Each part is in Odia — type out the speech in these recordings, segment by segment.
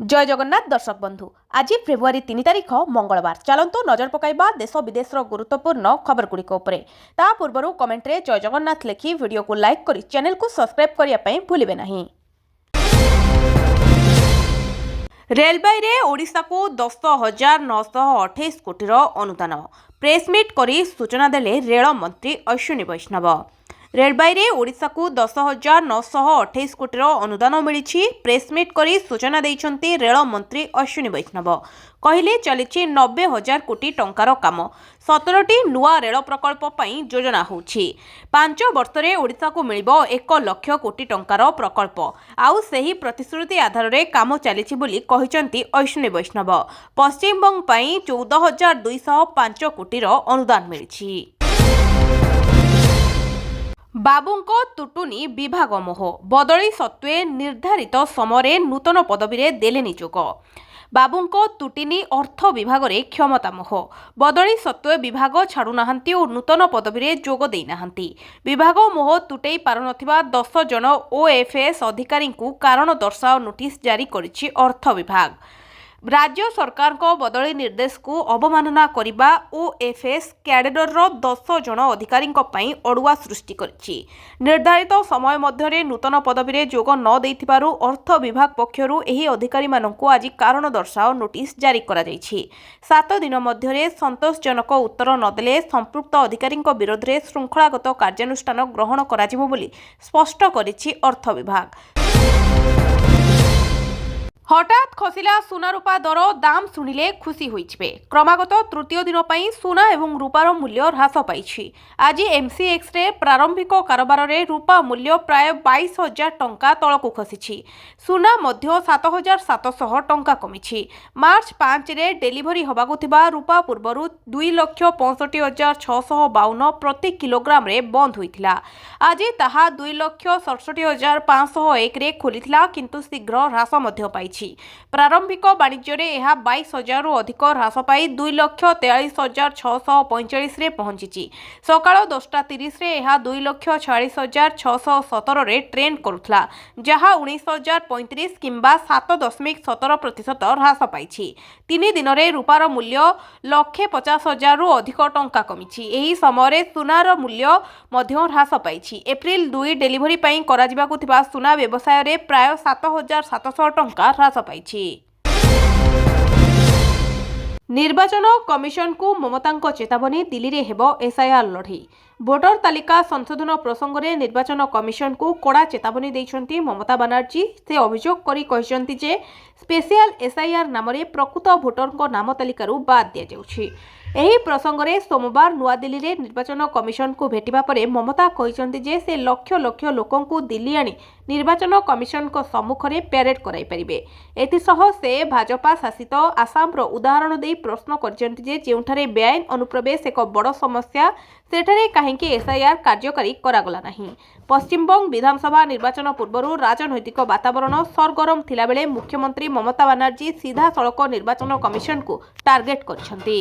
ଜୟ ଜଗନ୍ନାଥ ଦର୍ଶକ ବନ୍ଧୁ, ଆଜି ଫେବୃଆରୀ 3 ତାରିଖ, ମଙ୍ଗଳବାର। ଚାଲନ୍ତୁ ନଜର ପକାଇବା ଦେଶ ବିଦେଶର ଗୁରୁତ୍ୱପୂର୍ଣ୍ଣ ଖବରଗୁଡ଼ିକ ଉପରେ। ତା ପୂର୍ବରୁ କମେଣ୍ଟରେ ଜୟ ଜଗନ୍ନାଥ ଲେଖି ଭିଡ଼ିଓକୁ ଲାଇକ୍ କରି ଚ୍ୟାନେଲକୁ ସବସ୍କ୍ରାଇବ୍ କରିବା ପାଇଁ ଭୁଲିବେ ନାହିଁ। ରେଳବାଇରେ ଓଡ଼ିଶାକୁ 10,928 କୋଟିର ଅନୁଦାନ। ପ୍ରେସମିଟ୍ କରି ସୂଚନା ଦେଲେ ରେଳ ମନ୍ତ୍ରୀ ଅଶ୍ୱିନୀ ବୈଷ୍ଣବ। ରେଳବାଇରେ ଓଡ଼ିଶାକୁ 10,928 କୋଟିର ଅନୁଦାନ ମିଳିଛି। ପ୍ରେସମିଟ୍ କରି ସୂଚନା ଦେଇଛନ୍ତି ରେଳ ମନ୍ତ୍ରୀ ଅଶ୍ୱିନୀ ବୈଷ୍ଣବ। କହିଲେ, ଚାଲିଛି 90,000 କୋଟି ଟଙ୍କାର କାମ। 17ଟି ନୂଆ ରେଳ ପ୍ରକଳ୍ପ ପାଇଁ ଯୋଜନା ହେଉଛି। 5 ବର୍ଷରେ ଓଡ଼ିଶାକୁ ମିଳିବ 1 ଲକ୍ଷ କୋଟି ଟଙ୍କାର ପ୍ରକଳ୍ପ। ଆଉ ସେହି ପ୍ରତିଶ୍ରୁତି ଆଧାରରେ କାମ ଚାଲିଛି ବୋଲି କହିଛନ୍ତି ଅଶ୍ୱିନୀ ବୈଷ୍ଣବ। ପଶ୍ଚିମବଙ୍ଗ ପାଇଁ 14,205 କୋଟିର ଅନୁଦାନ ମିଳିଛି। ବାବୁଙ୍କ ତୁଟୁନି ବିଭାଗ ମୋହ। ବଦଳି ସତ୍ତ୍ୱେ ନିର୍ଦ୍ଧାରିତ ସମୟରେ ନୂତନ ପଦବୀରେ ଦେଲେନି ଯୋଗ। ବାବୁଙ୍କ ତୁଟିନି ଅର୍ଥ ବିଭାଗରେ କ୍ଷମତା ମୋହ। ବଦଳି ସତ୍ତ୍ୱେ ବିଭାଗ ଛାଡୁନାହାନ୍ତି ଓ ନୂତନ ପଦବୀରେ ଯୋଗ ଦେଇନାହାନ୍ତି। ବିଭାଗ ମୋହ ତୁଟେଇ ପାରୁନଥିବା 10 ଜଣ ଓଏଫ୍ଏସ୍ ଅଧିକାରୀଙ୍କୁ କାରଣ ଦର୍ଶାଅ ନୋଟିସ୍ ଜାରି କରିଛି ଅର୍ଥ ବିଭାଗ। ରାଜ୍ୟ ସରକାରଙ୍କ ବଦଳି ନିର୍ଦ୍ଦେଶକୁ ଅବମାନନା କରିବା ଓଏଫ୍ଏସ୍ କ୍ୟାଡରର 10 ଜଣ ଅଧିକାରୀଙ୍କ ପାଇଁ ଅଡୁଆ ସୃଷ୍ଟି କରିଛି। ନିର୍ଦ୍ଧାରିତ ସମୟ ମଧ୍ୟରେ ନୂତନ ପଦବୀରେ ଯୋଗ ନ ଦେଇଥିବାରୁ ଅର୍ଥ ବିଭାଗ ପକ୍ଷରୁ ଏହି ଅଧିକାରୀମାନଙ୍କୁ ଆଜି କାରଣ ଦର୍ଶାଅ ନୋଟିସ୍ ଜାରି କରାଯାଇଛି। 7 ଦିନ ମଧ୍ୟରେ ସନ୍ତୋଷଜନକ ଉତ୍ତର ନଦେଲେ ସମ୍ପୃକ୍ତ ଅଧିକାରୀଙ୍କ ବିରୋଧରେ ଶୃଙ୍ଖଳାଗତ କାର୍ଯ୍ୟାନୁଷ୍ଠାନ ଗ୍ରହଣ କରାଯିବ ବୋଲି ସ୍ପଷ୍ଟ କରିଛି ଅର୍ଥ ବିଭାଗ। ହଠାତ୍ ଖସିଲା ସୁନା ରୂପା ଦର। ଦାମ ଶୁଣିଲେ ଖୁସି ହୋଇଯିବେ। କ୍ରମାଗତ ତୃତୀୟ ଦିନ ପାଇଁ ସୁନା ଏବଂ ରୂପାର ମୂଲ୍ୟ ହ୍ରାସ ପାଇଛି। ଆଜି ଏମ୍ସିଏକ୍ସରେ ପ୍ରାରମ୍ଭିକ କାରବାରରେ ରୂପା ମୂଲ୍ୟ ପ୍ରାୟ 22,000 ଟଙ୍କା ତଳକୁ ଖସିଛି। ସୁନା ମଧ୍ୟ 7,700 ଟଙ୍କା କମିଛି। ମାର୍ଚ୍ଚ 5ରେ ଡେଲିଭରି ହେବାକୁ ଥିବା ରୂପା ପୂର୍ବରୁ 2,65,652 ପ୍ରତି କିଲୋଗ୍ରାମରେ ବନ୍ଦ ହୋଇଥିଲା। ଆଜି ତାହା 2,67,501ରେ ଖୋଲିଥିଲା, କିନ୍ତୁ ଶୀଘ୍ର ହ୍ରାସ ମଧ୍ୟ ପାଇଛି। ପ୍ରାରମ୍ଭିକ ବାଣିଜ୍ୟରେ ଏହା 22,000ରୁ ଅଧିକ ହ୍ରାସ ପାଇ 2,43,645ରେ ପହଞ୍ଚିଛି। ସକାଳ 10ଟା 30ରେ ଏହା 2,46,617ରେ ଟ୍ରେଡ୍ କରୁଥିଲା, ଯାହା 19,035 କିମ୍ବା 7.17% ହ୍ରାସ ପାଇଛି। 3 ଦିନରେ ରୂପାର ମୂଲ୍ୟ 1,50,000ରୁ ଅଧିକ ଟଙ୍କା କମିଛି। ଏହି ସମୟରେ ସୁନାର ମୂଲ୍ୟ ମଧ୍ୟ ହ୍ରାସ ପାଇଛି। ଏପ୍ରିଲ 2 ଡେଲିଭରି ପାଇଁ କରାଯିବାକୁ ଥିବା ସୁନା ବ୍ୟବସାୟରେ ପ୍ରାୟ 7,700 ଟଙ୍କା ହ୍ରାସ ପାଇଛି। ନିର୍ବାଚନ କମିଶନଙ୍କୁ ମମତାଙ୍କ ଚେତାବନୀ। ଦିଲ୍ଲୀରେ ହେବ ଏସ୍ଆଇଆର୍ ଲଢ଼େଇ। ଭୋଟର ତାଲିକା ସଂଶୋଧନ ପ୍ରସଙ୍ଗରେ ନିର୍ବାଚନ କମିଶନଙ୍କୁ କଡ଼ା ଚେତାବନୀ ଦେଇଛନ୍ତି ମମତା ବାନାର୍ଜୀ। ସେ ଅଭିଯୋଗ କରି କହିଛନ୍ତି ଯେ ସ୍ପେଶିଆଲ ଏସ୍ଆଇଆର୍ ନାମରେ ପ୍ରକୃତ ଭୋଟରଙ୍କ ନାମ ତାଲିକାରୁ ବାଦ୍ ଦିଆଯାଉଛି। ଏହି ପ୍ରସଙ୍ଗରେ ସୋମବାର ନୂଆଦିଲ୍ଲୀରେ ନିର୍ବାଚନ କମିଶନଙ୍କୁ ଭେଟିବା ପରେ ମମତା କହିଛନ୍ତି ଯେ ସେ ଲକ୍ଷ ଲକ୍ଷ ଲୋକଙ୍କୁ ଦିଲ୍ଲୀ ଆଣି ନିର୍ବାଚନ କମିଶନଙ୍କ ସମ୍ମୁଖରେ ପ୍ୟାରେଡ୍ କରାଇପାରିବେ। ଏଥିସହ ସେ ଭାଜପା ଶାସିତ ଆସାମର ଉଦାହରଣ ଦେଇ ପ୍ରଶ୍ନ କରିଛନ୍ତି ଯେ ଯେଉଁଠାରେ ବେଆଇନ ଅନୁପ୍ରବେଶ ଏକ ବଡ଼ ସମସ୍ୟା, ସେଠାରେ କାହିଁକି ଏସ୍ଆଇଆର୍ କାର୍ଯ୍ୟକାରୀ କରାଗଲା ନାହିଁ? ପଶ୍ଚିମବଙ୍ଗ ବିଧାନସଭା ନିର୍ବାଚନ ପୂର୍ବରୁ ରାଜନୈତିକ ବାତାବରଣ ସରଗରମ ଥିଲାବେଳେ ମୁଖ୍ୟମନ୍ତ୍ରୀ ମମତା ବାନାର୍ଜୀ ସିଧାସଳଖ ନିର୍ବାଚନ କମିଶନକୁ ଟାର୍ଗେଟ କରିଛନ୍ତି।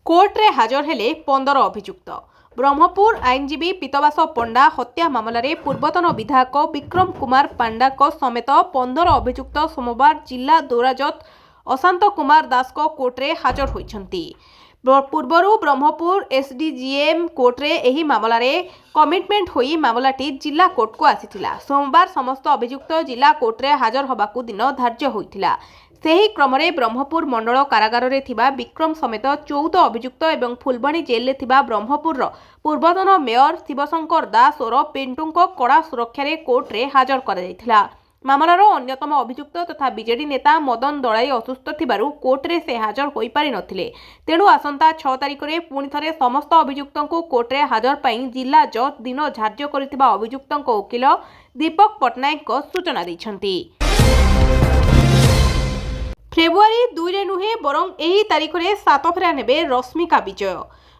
କୋର୍ଟରେ ହାଜର ହେଲେ 15 ଅଭିଯୁକ୍ତ। ବ୍ରହ୍ମପୁର ଆଇନଜୀବୀ ପୀତବାସ ପଣ୍ଡା ହତ୍ୟା ମାମଲାରେ ପୂର୍ବତନ ବିଧାୟକ ବିକ୍ରମ କୁମାର ପାଣ୍ଡାଙ୍କ ସମେତ 15 ଅଭିଯୁକ୍ତ ସୋମବାର ଜିଲ୍ଲା ଦୌରା ଜଜ୍ ଅଶାନ୍ତ କୁମାର ଦାସଙ୍କ କୋର୍ଟରେ ହାଜର ହୋଇଛନ୍ତି। ପୂର୍ବରୁ ବ୍ରହ୍ମପୁର ଏସ୍ଡିଜିଏମ୍ କୋର୍ଟରେ ଏହି ମାମଲାରେ କମିଟମେଣ୍ଟ ହୋଇ ମାମଲାଟି ଜିଲ୍ଲା କୋର୍ଟକୁ ଆସିଥିଲା। ସୋମବାର ସମସ୍ତ ଅଭିଯୁକ୍ତ ଜିଲ୍ଲା କୋର୍ଟରେ ହାଜର ହେବାକୁ ଦିନ ଧାର୍ଯ୍ୟ ହୋଇଥିଲା। ସେହି କ୍ରମରେ ବ୍ରହ୍ମପୁର ମଣ୍ଡଳ କାରାଗାରରେ ଥିବା ବିକ୍ରମ ସମେତ 14 ଅଭିଯୁକ୍ତ ଏବଂ ଫୁଲବାଣୀ ଜେଲରେ ଥିବା ବ୍ରହ୍ମପୁରର ପୂର୍ବତନ ମେୟର ଶିବଶଙ୍କର ଦାସ ଓରଫ ପିଣ୍ଟୁଙ୍କ କଡ଼ା ସୁରକ୍ଷାରେ କୋର୍ଟରେ ହାଜର କରାଯାଇଥିଲା। ମାମଲାର ଅନ୍ୟତମ ଅଭିଯୁକ୍ତ ତଥା ବିଜେଡି ନେତା ମଦନ ଦଳାଇ ଅସୁସ୍ଥ ଥିବାରୁ କୋର୍ଟରେ ସେ ହାଜର ହୋଇପାରି ନଥିଲେ। ତେଣୁ ଆସନ୍ତା 6 ତାରିଖରେ ପୁଣି ଥରେ ସମସ୍ତ ଅଭିଯୁକ୍ତଙ୍କୁ କୋର୍ଟରେ ହାଜର ପାଇଁ ଜିଲ୍ଲା ଜଜ୍ ଦିନ ଧାର୍ଯ୍ୟ କରିଥିବା ଅଭିଯୁକ୍ତଙ୍କ ଓକିଲ ଦୀପକ ପଟ୍ଟନାୟକଙ୍କ ସୂଚନା ଦେଇଛନ୍ତି। ଫେବୃଆରୀ 2ରେ ନୁହେଁ, ବରଂ ଏହି ତାରିଖରେ ସାତ ଫେରା ନେବେ ରଶ୍ମିକା ବିଜୟ।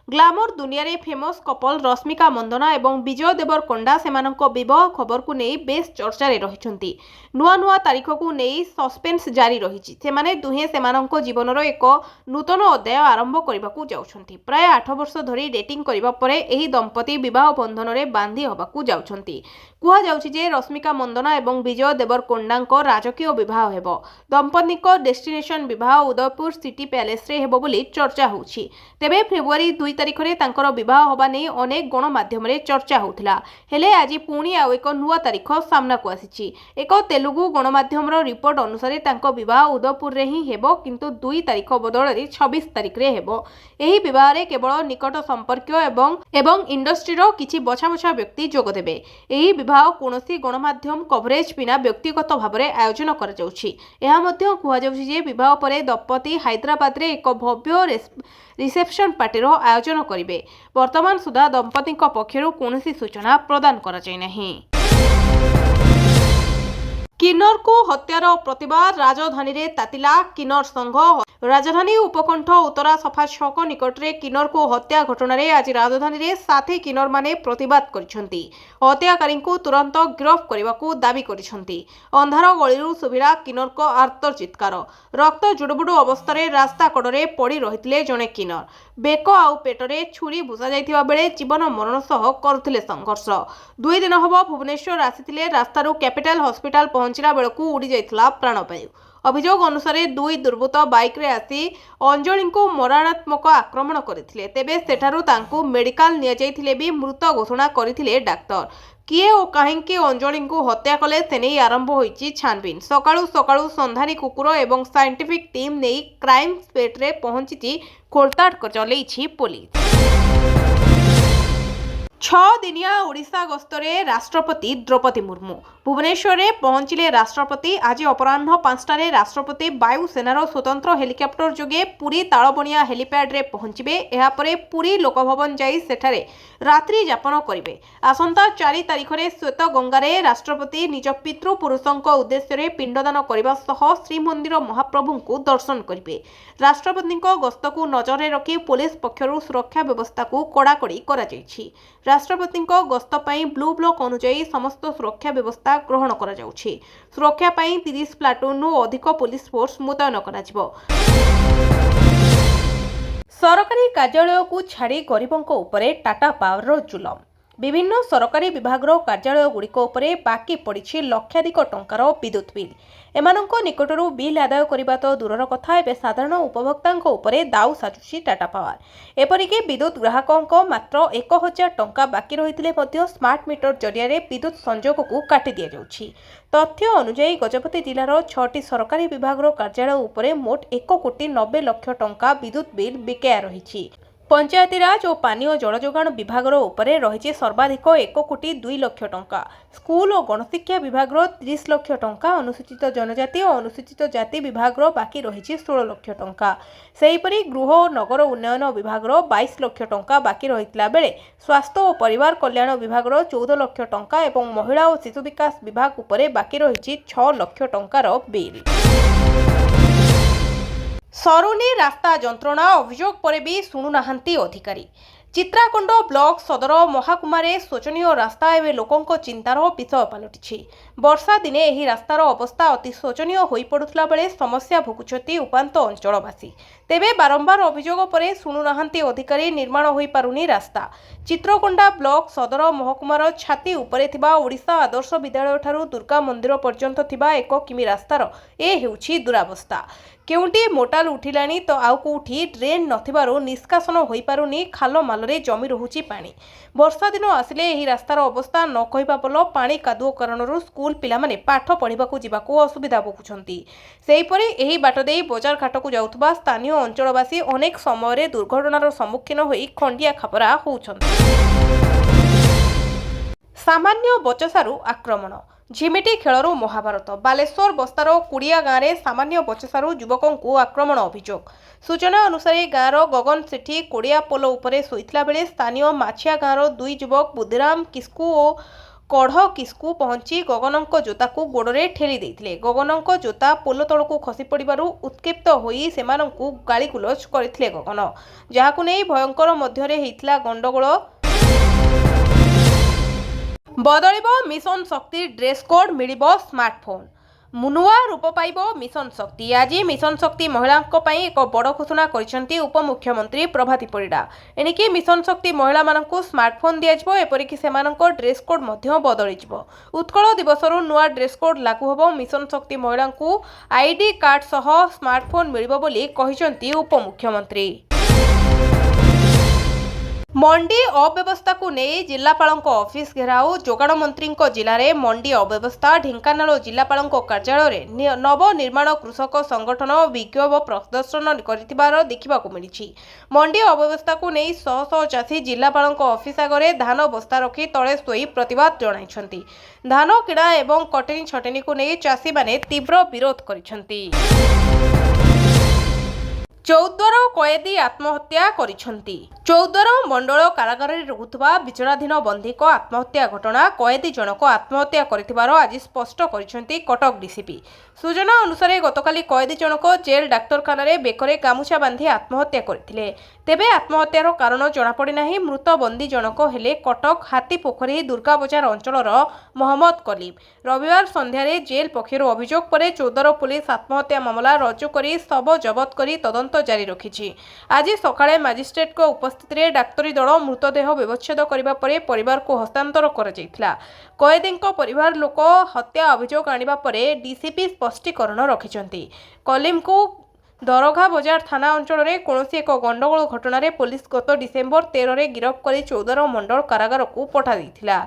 ଗ୍ଲାମର ଦୁନିଆରେ ଫେମସ୍ କପଲ ରଶ୍ମିକା ମନ୍ଦନା ଏବଂ ବିଜୟ ଦେବରକୋଣ୍ଡା ସେମାନଙ୍କ ବିବାହ ଖବରକୁ ନେଇ ବେଶ୍ ଚର୍ଚ୍ଚାରେ ରହିଛନ୍ତି। ନୂଆ ନୂଆ ତାରିଖକୁ ନେଇ ସସ୍ପେନ୍ସ ଜାରି ରହିଛି। ସେମାନେ ଦୁହେଁ ସେମାନଙ୍କ ଜୀବନର ଏକ ନୂତନ ଅଧ୍ୟାୟ ଆରମ୍ଭ କରିବାକୁ ଯାଉଛନ୍ତି। ପ୍ରାୟ 8 ବର୍ଷ ଧରି ଡେଟିଂ କରିବା ପରେ ଏହି ଦମ୍ପତି ବିବାହ ବନ୍ଧନରେ ବାନ୍ଧି ହେବାକୁ ଯାଉଛନ୍ତି। କୁହାଯାଉଛି ଯେ ରଶ୍ମିକା ମନ୍ଦନା ଏବଂ ବିଜୟ ଦେବରକୋଣ୍ଡାଙ୍କ ରାଜକୀୟ ବିବାହ ହେବ। ଦମ୍ପତିଙ୍କ ଡେଷ୍ଟିନେସନ ବିବାହ ଉଦୟପୁର ସିଟି ପ୍ୟାଲେସରେ ହେବ ବୋଲି ଚର୍ଚ୍ଚା ହେଉଛି। ତେବେ ଫେବୃଆରୀ 2 ତାରିଖରେ ତାଙ୍କର ବିବାହ ହେବା ନେଇ ଅନେକ ଗଣମାଧ୍ୟମରେ ଚର୍ଚ୍ଚା ହେଉଥିଲା। ହେଲେ ଆଜି ପୁଣି ଆଉ ଏକ ନୂଆ ତାରିଖ ସାମ୍ନାକୁ ଆସିଛି। ଏକ ତେଲୁଗୁ ଗଣମାଧ୍ୟମର ରିପୋର୍ଟ ଅନୁସାରେ, ତାଙ୍କ ବିବାହ ଉଦୟପୁରରେ ହିଁ ହେବ, କିନ୍ତୁ 2 ତାରିଖ ବଦଳରେ 26 ତାରିଖରେ ହେବ। ଏହି ବିବାହରେ କେବଳ ନିକଟ ସମ୍ପର୍କୀୟ ଏବଂ ଇଣ୍ଡଷ୍ଟ୍ରିର କିଛି ବଛା ବଛା ବ୍ୟକ୍ତି ଯୋଗଦେବେ। ଏହି ବିବାହ କୌଣସି ଗଣମାଧ୍ୟମ କଭରେଜ ବିନା ବ୍ୟକ୍ତିଗତ ଭାବରେ ଆୟୋଜନ କରାଯାଉଛି। ଏହା ମଧ୍ୟ କୁହାଯାଉଛି ଯେ ବିବାହ ପରେ ଦମ୍ପତି ହାଇଦ୍ରାବାଦରେ ଏକ ଭବ୍ୟ ରିସେପ୍ସନ ପାର୍ଟିର ଆୟୋଜନ କରିବେ। ବର୍ତ୍ତମାନ ସୁଦ୍ଧା ଦମ୍ପତିଙ୍କ ପକ୍ଷରୁ କୌଣସି ସୂଚନା ପ୍ରଦାନ କରାଯାଇନାହିଁ। କିନ୍ନରକୁ ହତ୍ୟାର ପ୍ରତିବାଦ, ରାଜଧାନୀରେ ତାତିଲା କିନ୍ନର ସଂଘ। ରାଜଧାନୀ ଉପକଣ୍ଠ ଉତ୍ତରା ସଫା ଛକ ନିକଟରେ କିନ୍ନରକୁ ହତ୍ୟା ଘଟଣାରେ ଆଜି ରାଜଧାନୀରେ ସାଥୀ କିନ୍ନରମାନେ ପ୍ରତିବାଦ କରିଛନ୍ତି। ହତ୍ୟାକାରୀଙ୍କୁ ତୁରନ୍ତ ଗିରଫ କରିବାକୁ ଦାବି କରିଛନ୍ତି। ଅନ୍ଧାର ଗଳିରୁ ଶୁଭିଲା କିନ୍ନରଙ୍କ ଆର୍ତ୍ତ ଚିତ୍କାର। ରକ୍ତ ଜୁଡୁବୁଡୁ ଅବସ୍ଥାରେ ରାସ୍ତା କଡ଼ରେ ପଡ଼ି ରହିଥିଲେ ଜଣେ କିନ୍ନର। ବେକ ଆଉ ପେଟରେ ଛୁରୀ ଭୁଷାଯାଇଥିବା ବେଳେ ଜୀବନ ମରଣ ସହ କରୁଥିଲେ ସଂଘର୍ଷ। 2 ଦିନ ହେବ ଭୁବନେଶ୍ୱର ଆସିଥିଲେ। ରାସ୍ତାରୁ କ୍ୟାପିଟାଲ ହସ୍ପିଟାଲ ପହଞ୍ଚିଲା ବେଳକୁ ଉଡ଼ିଯାଇଥିଲା ପ୍ରାଣବାୟୁ। ଅଭିଯୋଗ ଅନୁସାରେ, ଦୁଇ ଦୁର୍ବୃତ୍ତ ବାଇକ୍ରେ ଆସି ଅଞ୍ଜଳିଙ୍କୁ ମରଣାନ୍ତକ ଆକ୍ରମଣ କରିଥିଲେ। ତେବେ ସେଠାରୁ ତାଙ୍କୁ ମେଡିକାଲ ନିଆଯାଇଥିଲେ ବି ମୃତ ଘୋଷଣା କରିଥିଲେ ଡାକ୍ତର। କିଏ ଓ କାହିଁକି ଅଞ୍ଜଳିଙ୍କୁ ହତ୍ୟା କଲେ, ସେନେଇ ଆରମ୍ଭ ହୋଇଛି ଛାନଭିନ୍। ସକାଳୁ ସକାଳୁ ସନ୍ଧାନୀ କୁକୁର ଏବଂ ସାଇଣ୍ଟିଫିକ୍ ଟିମ୍ ନେଇ କ୍ରାଇମ୍ ସ୍ପଟରେ ପହଞ୍ଚିଛି ଖୋଳତାଡ଼ ଚଲେଇଛି ପୋଲିସ। 6 ଦିନିଆ ଓଡ଼ିଶା ଗସ୍ତରେ ରାଷ୍ଟ୍ରପତି ଦ୍ରୌପଦୀ ମୁର୍ମୁ। ଭୁବନେଶ୍ୱରରେ ପହଞ୍ଚିଲେ ରାଷ୍ଟ୍ରପତି। ଆଜି ଅପରାହ୍ନ 5ଟାରେ ରାଷ୍ଟ୍ରପତି ବାୟୁସେନାର ସ୍ୱତନ୍ତ୍ର ହେଲିକପ୍ଟର ଯୋଗେ ପୁରୀ ତାଳବଣିଆ ହେଲିପ୍ୟାଡ୍ରେ ପହଞ୍ଚିବେ। ଏହାପରେ ପୁରୀ ଲୋକଭବନ ଯାଇ ସେଠାରେ ରାତ୍ରି ଯାପନ କରିବେ। ଆସନ୍ତା 4 ତାରିଖରେ ଶ୍ୱେତଗଙ୍ଗାରେ ରାଷ୍ଟ୍ରପତି ନିଜ ପିତୃପୁରୁଷଙ୍କ ଉଦ୍ଦେଶ୍ୟରେ ପିଣ୍ଡଦାନ କରିବା ସହ ଶ୍ରୀମନ୍ଦିର ମହାପ୍ରଭୁଙ୍କୁ ଦର୍ଶନ କରିବେ। ରାଷ୍ଟ୍ରପତିଙ୍କ ଗସ୍ତକୁ ନଜରରେ ରଖି ପୋଲିସ ପକ୍ଷରୁ ସୁରକ୍ଷା ବ୍ୟବସ୍ଥାକୁ କଡ଼ାକଡ଼ି କରାଯାଇଛି। ରାଷ୍ଟ୍ରପତିଙ୍କ ଗସ୍ତ ପାଇଁ ବ୍ଲୁ ବ୍ଲକ୍ ଅନୁଯାୟୀ ସମସ୍ତ ସୁରକ୍ଷା ବ୍ୟବସ୍ଥା ଗ୍ରହଣ କରାଯାଉଛି। ସୁରକ୍ଷା ପାଇଁ 30 ପ୍ଲାଟୁନରୁ ଅଧିକ ପୋଲିସ ଫୋର୍ସ ମୁତୟନ କରାଯିବ। ସରକାରୀ କାର୍ଯ୍ୟାଳୟକୁ ଛାଡ଼ି ଗରିବଙ୍କ ଉପରେ ଟାଟା ପାୱାରର ଜୁଲମ। ବିଭିନ୍ନ ସରକାରୀ ବିଭାଗର କାର୍ଯ୍ୟାଳୟଗୁଡ଼ିକ ଉପରେ ବାକି ପଡ଼ିଛି ଲକ୍ଷାଧିକ ଟଙ୍କାର ବିଦ୍ୟୁତ୍ ବିଲ୍। ଏମାନଙ୍କ ନିକଟରୁ ବିଲ୍ ଆଦାୟ କରିବା ତ ଦୂରର କଥା, ଏବେ ସାଧାରଣ ଉପଭୋକ୍ତାଙ୍କ ଉପରେ ଦାଉ ସାଜୁଛି ଟାଟା ପାୱାର। ଏପରିକି ବିଦ୍ୟୁତ୍ ଗ୍ରାହକଙ୍କ ମାତ୍ର 1000 ଟଙ୍କା ବାକି ରହିଥିଲେ ମଧ୍ୟ ସ୍ମାର୍ଟ ମିଟର ଜରିଆରେ ବିଦ୍ୟୁତ୍ ସଂଯୋଗକୁ କାଟି ଦିଆଯାଉଛି। ତଥ୍ୟ ଅନୁଯାୟୀ, ଗଜପତି ଜିଲ୍ଲାର ଛଅଟି ସରକାରୀ ବିଭାଗର କାର୍ଯ୍ୟାଳୟ ଉପରେ ମୋଟ 1 କୋଟି 90 ଲକ୍ଷ ଟଙ୍କା ବିଦ୍ୟୁତ୍ ବିଲ୍ ବକେୟା ରହିଛି। ପଞ୍ଚାୟତିରାଜ ଓ ପାନୀୟ ଜଳଯୋଗାଣ ବିଭାଗର ଉପରେ ରହିଛି ସର୍ବାଧିକ 1 କୋଟି 2 ଲକ୍ଷ ଟଙ୍କା। ସ୍କୁଲ ଓ ଗଣଶିକ୍ଷା ବିଭାଗର 30 ଲକ୍ଷ ଟଙ୍କା, ଅନୁସୂଚିତ ଜନଜାତି ଓ ଅନୁସୂଚିତ ଜାତି ବିଭାଗର ବାକି ରହିଛି 16 ଲକ୍ଷ ଟଙ୍କା। ସେହିପରି ଗୃହ ଓ ନଗର ଉନ୍ନୟନ ବିଭାଗର 22 ଲକ୍ଷ ଟଙ୍କା ବାକି ରହିଥିଲା ବେଳେ ସ୍ୱାସ୍ଥ୍ୟ ଓ ପରିବାର କଲ୍ୟାଣ ବିଭାଗର 14 ଲକ୍ଷ ଟଙ୍କା ଏବଂ ମହିଳା ଓ ଶିଶୁ ବିକାଶ ବିଭାଗ ଉପରେ ବାକି ରହିଛି 6 ଲକ୍ଷ ଟଙ୍କାର ବିଲ୍। ସରୁନି ରାସ୍ତା ଯନ୍ତ୍ରଣା, ଅଭିଯୋଗ ପରେ ବି ଶୁଣୁନାହାନ୍ତି ଅଧିକାରୀ। ଚିତ୍ରାକୋଣ୍ଡ ବ୍ଲକ ସଦର ମହାକୁମାରେ ଶୋଚନୀୟ ରାସ୍ତା ଏବେ ଲୋକଙ୍କ ଚିନ୍ତାର ବିଷୟ ପାଲଟିଛି। ବର୍ଷା ଦିନେ ଏହି ରାସ୍ତାର ଅବସ୍ଥା ଅତି ଶୋଚନୀୟ ହୋଇପଡୁଥିଲା ବେଳେ ସମସ୍ୟା ଭୋଗୁଛନ୍ତି ଉପାନ୍ତ ଅଞ୍ଚଳବାସୀ। ତେବେ ବାରମ୍ବାର ଅଭିଯୋଗ ପରେ ଶୁଣୁନାହାନ୍ତି ଅଧିକାରୀ, ନିର୍ମାଣ ହୋଇପାରୁନି ରାସ୍ତା। ଚିତ୍ରକୋଣ୍ଡା ବ୍ଲକ ସଦର ମହକୁମାର ଛାତି ଉପରେ ଥିବା ଓଡ଼ିଶା ଆଦର୍ଶ ବିଦ୍ୟାଳୟଠାରୁ ଦୁର୍ଗା ମନ୍ଦିର ପର୍ଯ୍ୟନ୍ତ ଥିବା 1 କିମି ରାସ୍ତାର ଏ ହେଉଛି ଦୁରାବସ୍ଥା। କେଉଁଠି ମୋଟାଲ ଉଠିଲାଣି ତ ଆଉ କେଉଁଠି ଡ୍ରେନ୍ ନଥିବାରୁ ନିଷ୍କାସନ ହୋଇପାରୁନି। ଖାଲମାଲରେ ଜମି ରହୁଛି ପାଣି। ବର୍ଷା ଦିନ ଆସିଲେ ଏହି ରାସ୍ତାର ଅବସ୍ଥା ନ କହିବା ଭଲ। ପାଣି କାଦୁଅ କାରଣରୁ ସ୍କୁଲ ପିଲାମାନେ ପାଠ ପଢ଼ିବାକୁ ଯିବାକୁ ଅସୁବିଧା ଭୋଗୁଛନ୍ତି। ସେହିପରି ଏହି ବାଟ ଦେଇ ବଜାର ଘାଟକୁ ଯାଉଥିବା ସ୍ଥାନୀୟ ଅଞ୍ଚଳବାସୀ ଅନେକ ସମୟରେ ଦୁର୍ଘଟଣାର ସମ୍ମୁଖୀନ ହୋଇ ଖଣ୍ଡିଆ ଖାବରା ହେଉଛନ୍ତି। ସାମାନ୍ୟ ବଚସାରୁ ଆକ୍ରମଣ, ଝିମିଟି ଖେଳରୁ ମହାଭାରତ। ବାଲେଶ୍ୱର ବସ୍ତାର କୁଡ଼ିଆ ଗାଁରେ ସାମାନ୍ୟ ବଚସାରୁ ଯୁବକଙ୍କୁ ଆକ୍ରମଣ ଅଭିଯୋଗ। ସୂଚନା ଅନୁସାରେ, ଗାଁର ଗଗନ ସେଠୀ କୋଡ଼ିଆ ପୋଲ ଉପରେ ଶୋଇଥିଲା ବେଳେ ସ୍ଥାନୀୟ ମାଛିଆ ଗାଁର ଦୁଇ ଯୁବକ ବୁଦ୍ଧିରାମ କିସ୍କୁ ଓ କଢ଼ କିସ୍କୁ ପହଞ୍ଚି ଗଗନଙ୍କ ଜୋତାକୁ ଗୋଡ଼ରେ ଠେଲି ଦେଇଥିଲେ। ଗଗନଙ୍କ ଜୋତା ପୋଲ ତଳକୁ ଖସି ପଡ଼ିବାରୁ ଉତ୍କ୍ଷିପ୍ତ ହୋଇ ସେମାନଙ୍କୁ ଗାଳିଗୁଲଜ କରିଥିଲେ ଗଗନ। ଯାହାକୁ ନେଇ ଭୟଙ୍କର ମଧ୍ୟରେ ହେଇଥିଲା ଗଣ୍ଡଗୋଳ। ବଦଳିବ ମିଶନ ଶକ୍ତି ଡ୍ରେସ୍ କୋଡ୍, ମିଳିବ ସ୍ମାର୍ଟଫୋନ୍। ନୂଆ ରୂପ ପାଇବ ମିଶନ ଶକ୍ତି। ଆଜି ମିଶନ ଶକ୍ତି ମହିଳାଙ୍କ ପାଇଁ ଏକ ବଡ଼ ଘୋଷଣା କରିଛନ୍ତି ଉପମୁଖ୍ୟମନ୍ତ୍ରୀ ପ୍ରଭାତୀ ପରିଡ଼ା। ଏଣିକି ମିଶନ ଶକ୍ତି ମହିଳାମାନଙ୍କୁ ସ୍ମାର୍ଟଫୋନ୍ ଦିଆଯିବ। ଏପରିକି ସେମାନଙ୍କ ଡ୍ରେସ୍ କୋଡ୍ ମଧ୍ୟ ବଦଳିଯିବ। ଉତ୍କଳ ଦିବସରୁ ନୂଆ ଡ୍ରେସ୍ କୋଡ୍ ଲାଗୁ ହେବ। ମିଶନ ଶକ୍ତି ମହିଳାଙ୍କୁ ଆଇଡି କାର୍ଡ ସହ ସ୍ମାର୍ଟଫୋନ୍ ମିଳିବ ବୋଲି କହିଛନ୍ତି ଉପମୁଖ୍ୟମନ୍ତ୍ରୀ। ମଣ୍ଡି ଅବ୍ୟବସ୍ଥାକୁ ନେଇ ଜିଲ୍ଲାପାଳଙ୍କ ଅଫିସ ଘେରାଉ। ଯୋଗାଣ ମନ୍ତ୍ରୀଙ୍କ ଜିଲ୍ଲାରେ ମଣ୍ଡି ଅବ୍ୟବସ୍ଥା। ଢେଙ୍କାନାଳ ଜିଲ୍ଲାପାଳଙ୍କ କାର୍ଯ୍ୟାଳୟରେ ନବନିର୍ମାଣ କୃଷକ ସଂଗଠନ ବିକ୍ଷୋଭ ପ୍ରଦର୍ଶନ କରିଥିବାର ଦେଖିବାକୁ ମିଳିଛି। ମଣ୍ଡି ଅବ୍ୟବସ୍ଥାକୁ ନେଇ ଶହ ଶହ ଚାଷୀ ଜିଲ୍ଲାପାଳଙ୍କ ଅଫିସ ଆଗରେ ଧାନ ବସ୍ତା ରଖି ତଳେ ଶୋଇ ପ୍ରତିବାଦ ଜଣାଇଛନ୍ତି। ଧାନ କିଣା ଏବଂ କଟନୀ ଛଟନୀକୁ ନେଇ ଚାଷୀମାନେ ତୀବ୍ର ବିରୋଧ କରିଛନ୍ତି। ଚୌଦ୍ୱାର କଏଦୀ ଆତ୍ମହତ୍ୟା କରିଛନ୍ତି। ଚୌଦ୍ୱାର ମଣ୍ଡଳ କାରାଗାରରେ ରହୁଥିବା ବିଚାରାଧୀନ ବନ୍ଦୀଙ୍କ ଆତ୍ମହତ୍ୟା ଘଟଣା। କଏଦୀ ଜଣକ ଆତ୍ମହତ୍ୟା କରିଥିବାର ଆଜି ସ୍ପଷ୍ଟ କରିଛନ୍ତି କଟକ ଡିସିପି। ସୂଚନା ଅନୁସାରେ, ଗତକାଲି କଏଦୀ ଜଣକ ଜେଲ୍ ଡାକ୍ତରଖାନାରେ ବେକରେ ଗାମୁଛା ବାନ୍ଧି ଆତ୍ମହତ୍ୟା କରିଥିଲେ। ତେବେ ଆତ୍ମହତ୍ୟାର କାରଣ ଜଣାପଡ଼ିନାହିଁ। ମୃତ ବନ୍ଦୀ ଜଣକ ହେଲେ କଟକ ହାତୀପୋଖରୀ ଦୁର୍ଗାବଜାର ଅଞ୍ଚଳର ମହମ୍ମଦ କଲିମ। ରବିବାର ସନ୍ଧ୍ୟାରେ ଜେଲ୍ ପକ୍ଷରୁ ଅଭିଯୋଗ ପରେ ଚୌଦ୍ୱାର ପୋଲିସ ଆତ୍ମହତ୍ୟା ମାମଲା ରୁଜୁ କରି ଶବ ଜବତ କରି ତଦନ୍ତ ଜାରି ରଖିଛି। ଆଜି ସକାଳେ ମାଜିଷ୍ଟ୍ରେଟଙ୍କ ଉପସ୍ଥିତିରେ ଡାକ୍ତରୀ ଦଳ ମୃତଦେହ ବ୍ୟବଚ୍ଛେଦ କରିବା ପରେ ପରିବାରକୁ ହସ୍ତାନ୍ତର କରାଯାଇଥିଲା। କଏଦୀଙ୍କ ପରିବାର ଲୋକ ହତ୍ୟା ଅଭିଯୋଗ ଆଣିବା ପରେ ଡିସିପି ସ୍ପଷ୍ଟୀକରଣ ରଖିଛନ୍ତି। କଲିମକୁ ଦରଘା ବଜାର ଥାନା ଅଞ୍ଚଳରେ କୌଣସି ଏକ ଗଣ୍ଡଗୋଳ ଘଟଣାରେ ପୋଲିସ ଗତ ଡିସେମ୍ବର 13ରେ ଗିରଫ କରି ଚୌଦ୍ୱାର ମଣ୍ଡଳ କାରାଗାରକୁ ପଠାଇଦେଇଥିଲା।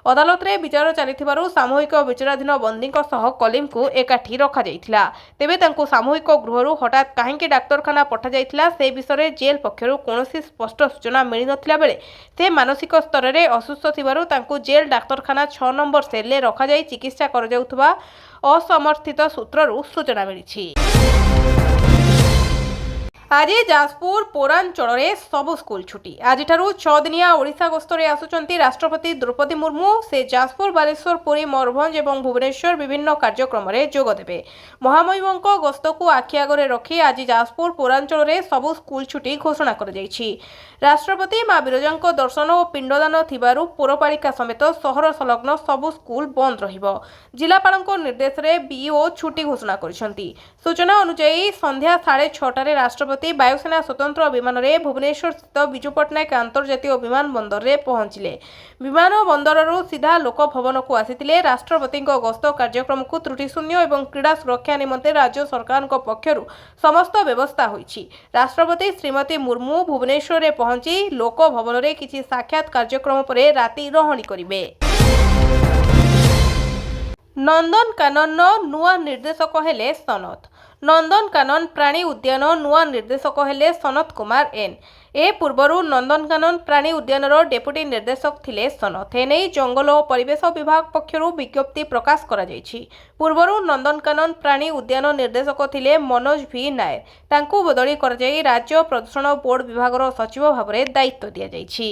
ଅଦାଲତରେ ବିଚାର ଚାଲିଥିବାରୁ ସାମୂହିକ ବିଚାରାଧୀନ ବନ୍ଦୀଙ୍କ ସହ କଲିମକୁ ଏକାଠି ରଖାଯାଇଥିଲା। ତେବେ ତାଙ୍କୁ ସାମୂହିକ ଗୃହରୁ ହଠାତ୍ କାହିଁକି ଡାକ୍ତରଖାନା ପଠାଯାଇଥିଲା, ସେ ବିଷୟରେ ଜେଲ୍ ପକ୍ଷରୁ କୌଣସି ସ୍ପଷ୍ଟ ସୂଚନା ମିଳିନଥିଲା ବେଳେ ସେ ମାନସିକ ସ୍ତରରେ ଅସୁସ୍ଥ ଥିବାରୁ ତାଙ୍କୁ ଜେଲ୍ ଡାକ୍ତରଖାନା 6 ନମ୍ବର ସେଲ୍ରେ ରଖାଯାଇ ଚିକିତ୍ସା କରାଯାଉଥିବା ଅସମର୍ଥିତ ସୂତ୍ରରୁ ସୂଚନା ମିଳିଛି। ଆଜି ଯାଜପୁର ପୌରାଞ୍ଚଳରେ ସବୁ ସ୍କୁଲ ଛୁଟି। ଆଜିଠାରୁ 6 ଦିନିଆ ଓଡ଼ିଶା ଗସ୍ତରେ ଆସୁଛନ୍ତି ରାଷ୍ଟ୍ରପତି ଦ୍ରୌପଦୀ ମୁର୍ମୁ। ସେ ଯାଜପୁର, ବାଲେଶ୍ୱର, ପୁରୀ, ମୟୂରଭଞ୍ଜ ଏବଂ ଭୁବନେଶ୍ୱର ବିଭିନ୍ନ କାର୍ଯ୍ୟକ୍ରମରେ ଯୋଗଦେବେ। ମହାମହିମଙ୍କ ଗସ୍ତକୁ ଆଖି ଆଗରେ ରଖି ଆଜି ଯାଜପୁର ପୌରାଞ୍ଚଳରେ ସବୁ ସ୍କୁଲ ଛୁଟି ଘୋଷଣା କରାଯାଇଛି। ରାଷ୍ଟ୍ରପତି ମା ବିରଜାଙ୍କ ଦର୍ଶନ ଓ ପିଣ୍ଡଦାନ ଥିବାରୁ ପୌରପାଳିକା ସମେତ ସହର ସଂଲଗ୍ନ ସବୁ ସ୍କୁଲ ବନ୍ଦ ରହିବ। ଜିଲ୍ଲାପାଳଙ୍କ ନିର୍ଦ୍ଦେଶରେ ବିଇଓ ଛୁଟି ଘୋଷଣା କରିଛନ୍ତି। ସୂଚନା ଅନୁଯାୟୀ, ସନ୍ଧ୍ୟା 6:30ଟାରେ ରାଷ୍ଟ୍ରପତି ବାୟୁସେନା ସ୍ୱତନ୍ତ୍ର ବିମାନରେ ଭୁବନେଶ୍ୱରସ୍ଥିତ ବିଜୁ ପଟ୍ଟନାୟକ ଆନ୍ତର୍ଜାତୀୟ ବିମାନ ବନ୍ଦରରେ ପହଞ୍ଚିଲେ। ବିମାନ ବନ୍ଦରରୁ ସିଧା ଲୋକଭବନକୁ ଆସିଥିଲେ। ରାଷ୍ଟ୍ରପତିଙ୍କ ଗସ୍ତ କାର୍ଯ୍ୟକ୍ରମକୁ ତ୍ରୁଟିଶୂନ୍ୟ ଏବଂ କ୍ରୀଡ଼ା ସୁରକ୍ଷା ନିମନ୍ତେ ରାଜ୍ୟ ସରକାରଙ୍କ ପକ୍ଷରୁ ସମସ୍ତ ବ୍ୟବସ୍ଥା ହୋଇଛି। ରାଷ୍ଟ୍ରପତି ଶ୍ରୀମତୀ ମୁର୍ମୁ ଭୁବନେଶ୍ୱରରେ ପହଞ୍ଚି ଲୋକଭବନରେ କିଛି ସାକ୍ଷାତ କାର୍ଯ୍ୟକ୍ରମ ପରେ ରାତି ରହଣି କରିବେ। ନନ୍ଦନକାନନର ନୂଆ ନିର୍ଦ୍ଦେଶକ ହେଲେ ସନତ। ନନ୍ଦନକାନନ ପ୍ରାଣୀ ଉଦ୍ୟାନ ନୂଆ ନିର୍ଦ୍ଦେଶକ ହେଲେ ସନତ କୁମାର ଏନ୍। ଏ ପୂର୍ବରୁ ନନ୍ଦନକାନନ ପ୍ରାଣୀ ଉଦ୍ୟାନର ଡେପୁଟି ନିର୍ଦ୍ଦେଶକ ଥିଲେ ସନତ। ଏନେଇ ଜଙ୍ଗଲ ଓ ପରିବେଶ ବିଭାଗ ପକ୍ଷରୁ ବିଜ୍ଞପ୍ତି ପ୍ରକାଶ କରାଯାଇଛି। ପୂର୍ବରୁ ନନ୍ଦନକାନନ ପ୍ରାଣୀ ଉଦ୍ୟାନ ନିର୍ଦ୍ଦେଶକ ଥିଲେ ମନୋଜ ଭି ନାୟର। ତାଙ୍କୁ ବଦଳି କରାଯାଇ ରାଜ୍ୟ ପ୍ରଦୂଷଣ ବୋର୍ଡ ବିଭାଗର ସଚିବ ଭାବରେ ଦାୟିତ୍ୱ ଦିଆଯାଇଛି।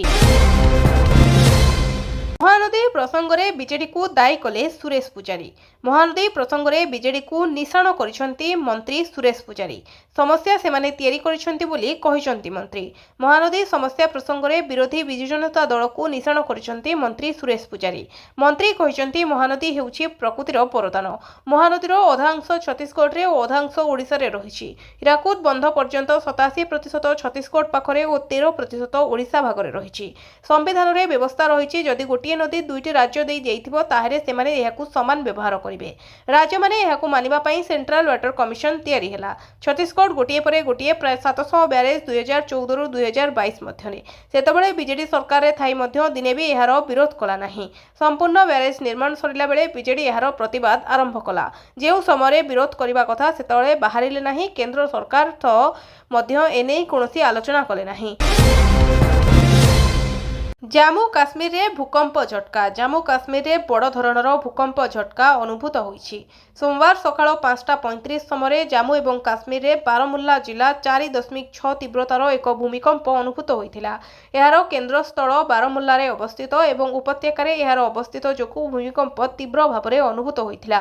ମହାନଦୀ ପ୍ରସଙ୍ଗରେ ବିଜେଡିକୁ ଦାୟୀ କଲେ ସୁରେଶ ପୂଜାରୀ। ମହାନଦୀ ପ୍ରସଙ୍ଗରେ ବିଜେଡିକୁ ନିଶାଣ କରିଛନ୍ତି ମନ୍ତ୍ରୀ ସୁରେଶ ପୂଜାରୀ। ସମସ୍ୟା ସେମାନେ ତିଆରି କରିଛନ୍ତି ବୋଲି କହିଛନ୍ତି ମନ୍ତ୍ରୀ। ମହାନଦୀ ସମସ୍ୟା ପ୍ରସଙ୍ଗରେ ବିରୋଧୀ ବିଜୁ ଜନତା ଦଳକୁ ନିଶାଣ କରିଛନ୍ତି ମନ୍ତ୍ରୀ ସୁରେଶ ପୂଜାରୀ। ମନ୍ତ୍ରୀ କହିଛନ୍ତି, ମହାନଦୀ ହେଉଛି ପ୍ରକୃତିର ବରଦାନ। ମହାନଦୀର ଅଧାଂଶ ଛତିଶଗଡ଼ରେ ଓ ଅଧାଂଶ ଓଡ଼ିଶାରେ ରହିଛି। ହୀରାକୁଦ ବନ୍ଧ ପର୍ଯ୍ୟନ୍ତ 87% ଛତିଶଗଡ଼ ପାଖରେ ଓ 13% ଓଡ଼ିଶା ଭାଗରେ ରହିଛି। ସମ୍ବିଧାନରେ ବ୍ୟବସ୍ଥା ରହିଛି, ଯଦି ଗୋଟିଏ ନଦୀ ଦୁଇଟି ରାଜ୍ୟ ଦେଇ ଯାଇଥିବ, ତାହେଲେ ସେମାନେ ଏହାକୁ ସମାନ ବ୍ୟବହାର କରିବେ। ରାଜ୍ୟମାନେ ଏହାକୁ ମାନିବା ପାଇଁ ସେଣ୍ଟ୍ରାଲ ୱାଟର କମିଶନ ତିଆରି ହେଲା। ଛତିଶଗଡ଼ ଗୋଟିଏ ପରେ ଗୋଟିଏ ପ୍ରାୟ 700 ବ୍ୟାରେଜ 2014ରୁ 2022 ମଧ୍ୟରେ। ସେତେବେଳେ ବିଜେଡି ସରକାରରେ ଥାଇ ମଧ୍ୟ ଦିନେ ବି ଏହାର ବିରୋଧ କଲା ନାହିଁ। ସମ୍ପୂର୍ଣ୍ଣ ବ୍ୟାରେଜ ନିର୍ମାଣ ସରିଲା ବେଳେ ବିଜେଡି ଏହାର ପ୍ରତିବାଦ ଆରମ୍ଭ କଲା। ଯେଉଁ ସମୟରେ ବିରୋଧ କରିବା କଥା, ସେତେବେଳେ ବାହାରିଲେ ନାହିଁ। କେନ୍ଦ୍ର ସରକାର ସହ ମଧ୍ୟ ଏନେଇ କୌଣସି ଆଲୋଚନା କଲେ ନାହିଁ। ଜାମ୍ମୁ କାଶ୍ମୀରରେ ଭୂକମ୍ପ ଝଟକା। ଜାମ୍ମୁ କାଶ୍ମୀରରେ ବଡ଼ ଧରଣର ଭୂକମ୍ପ ଝଟକା ଅନୁଭୂତ ହୋଇଛି। ସୋମବାର ସକାଳ 5ଟା 35 ସମୟରେ ଜାମ୍ମୁ ଏବଂ କାଶ୍ମୀରରେ ବାରମୁଲ୍ଲା ଜିଲ୍ଲା 4.6 ତୀବ୍ରତାର ଏକ ଭୂମିକମ୍ପ ଅନୁଭୂତ ହୋଇଥିଲା। ଏହାର କେନ୍ଦ୍ରସ୍ଥଳ ବାରମୁଲ୍ଲାରେ ଅବସ୍ଥିତ ଏବଂ ଉପତ୍ୟକାରେ ଏହାର ଅବସ୍ଥିତ ଯୋଗୁଁ ଭୂମିକମ୍ପ ତୀବ୍ର ଭାବରେ ଅନୁଭୂତ ହୋଇଥିଲା,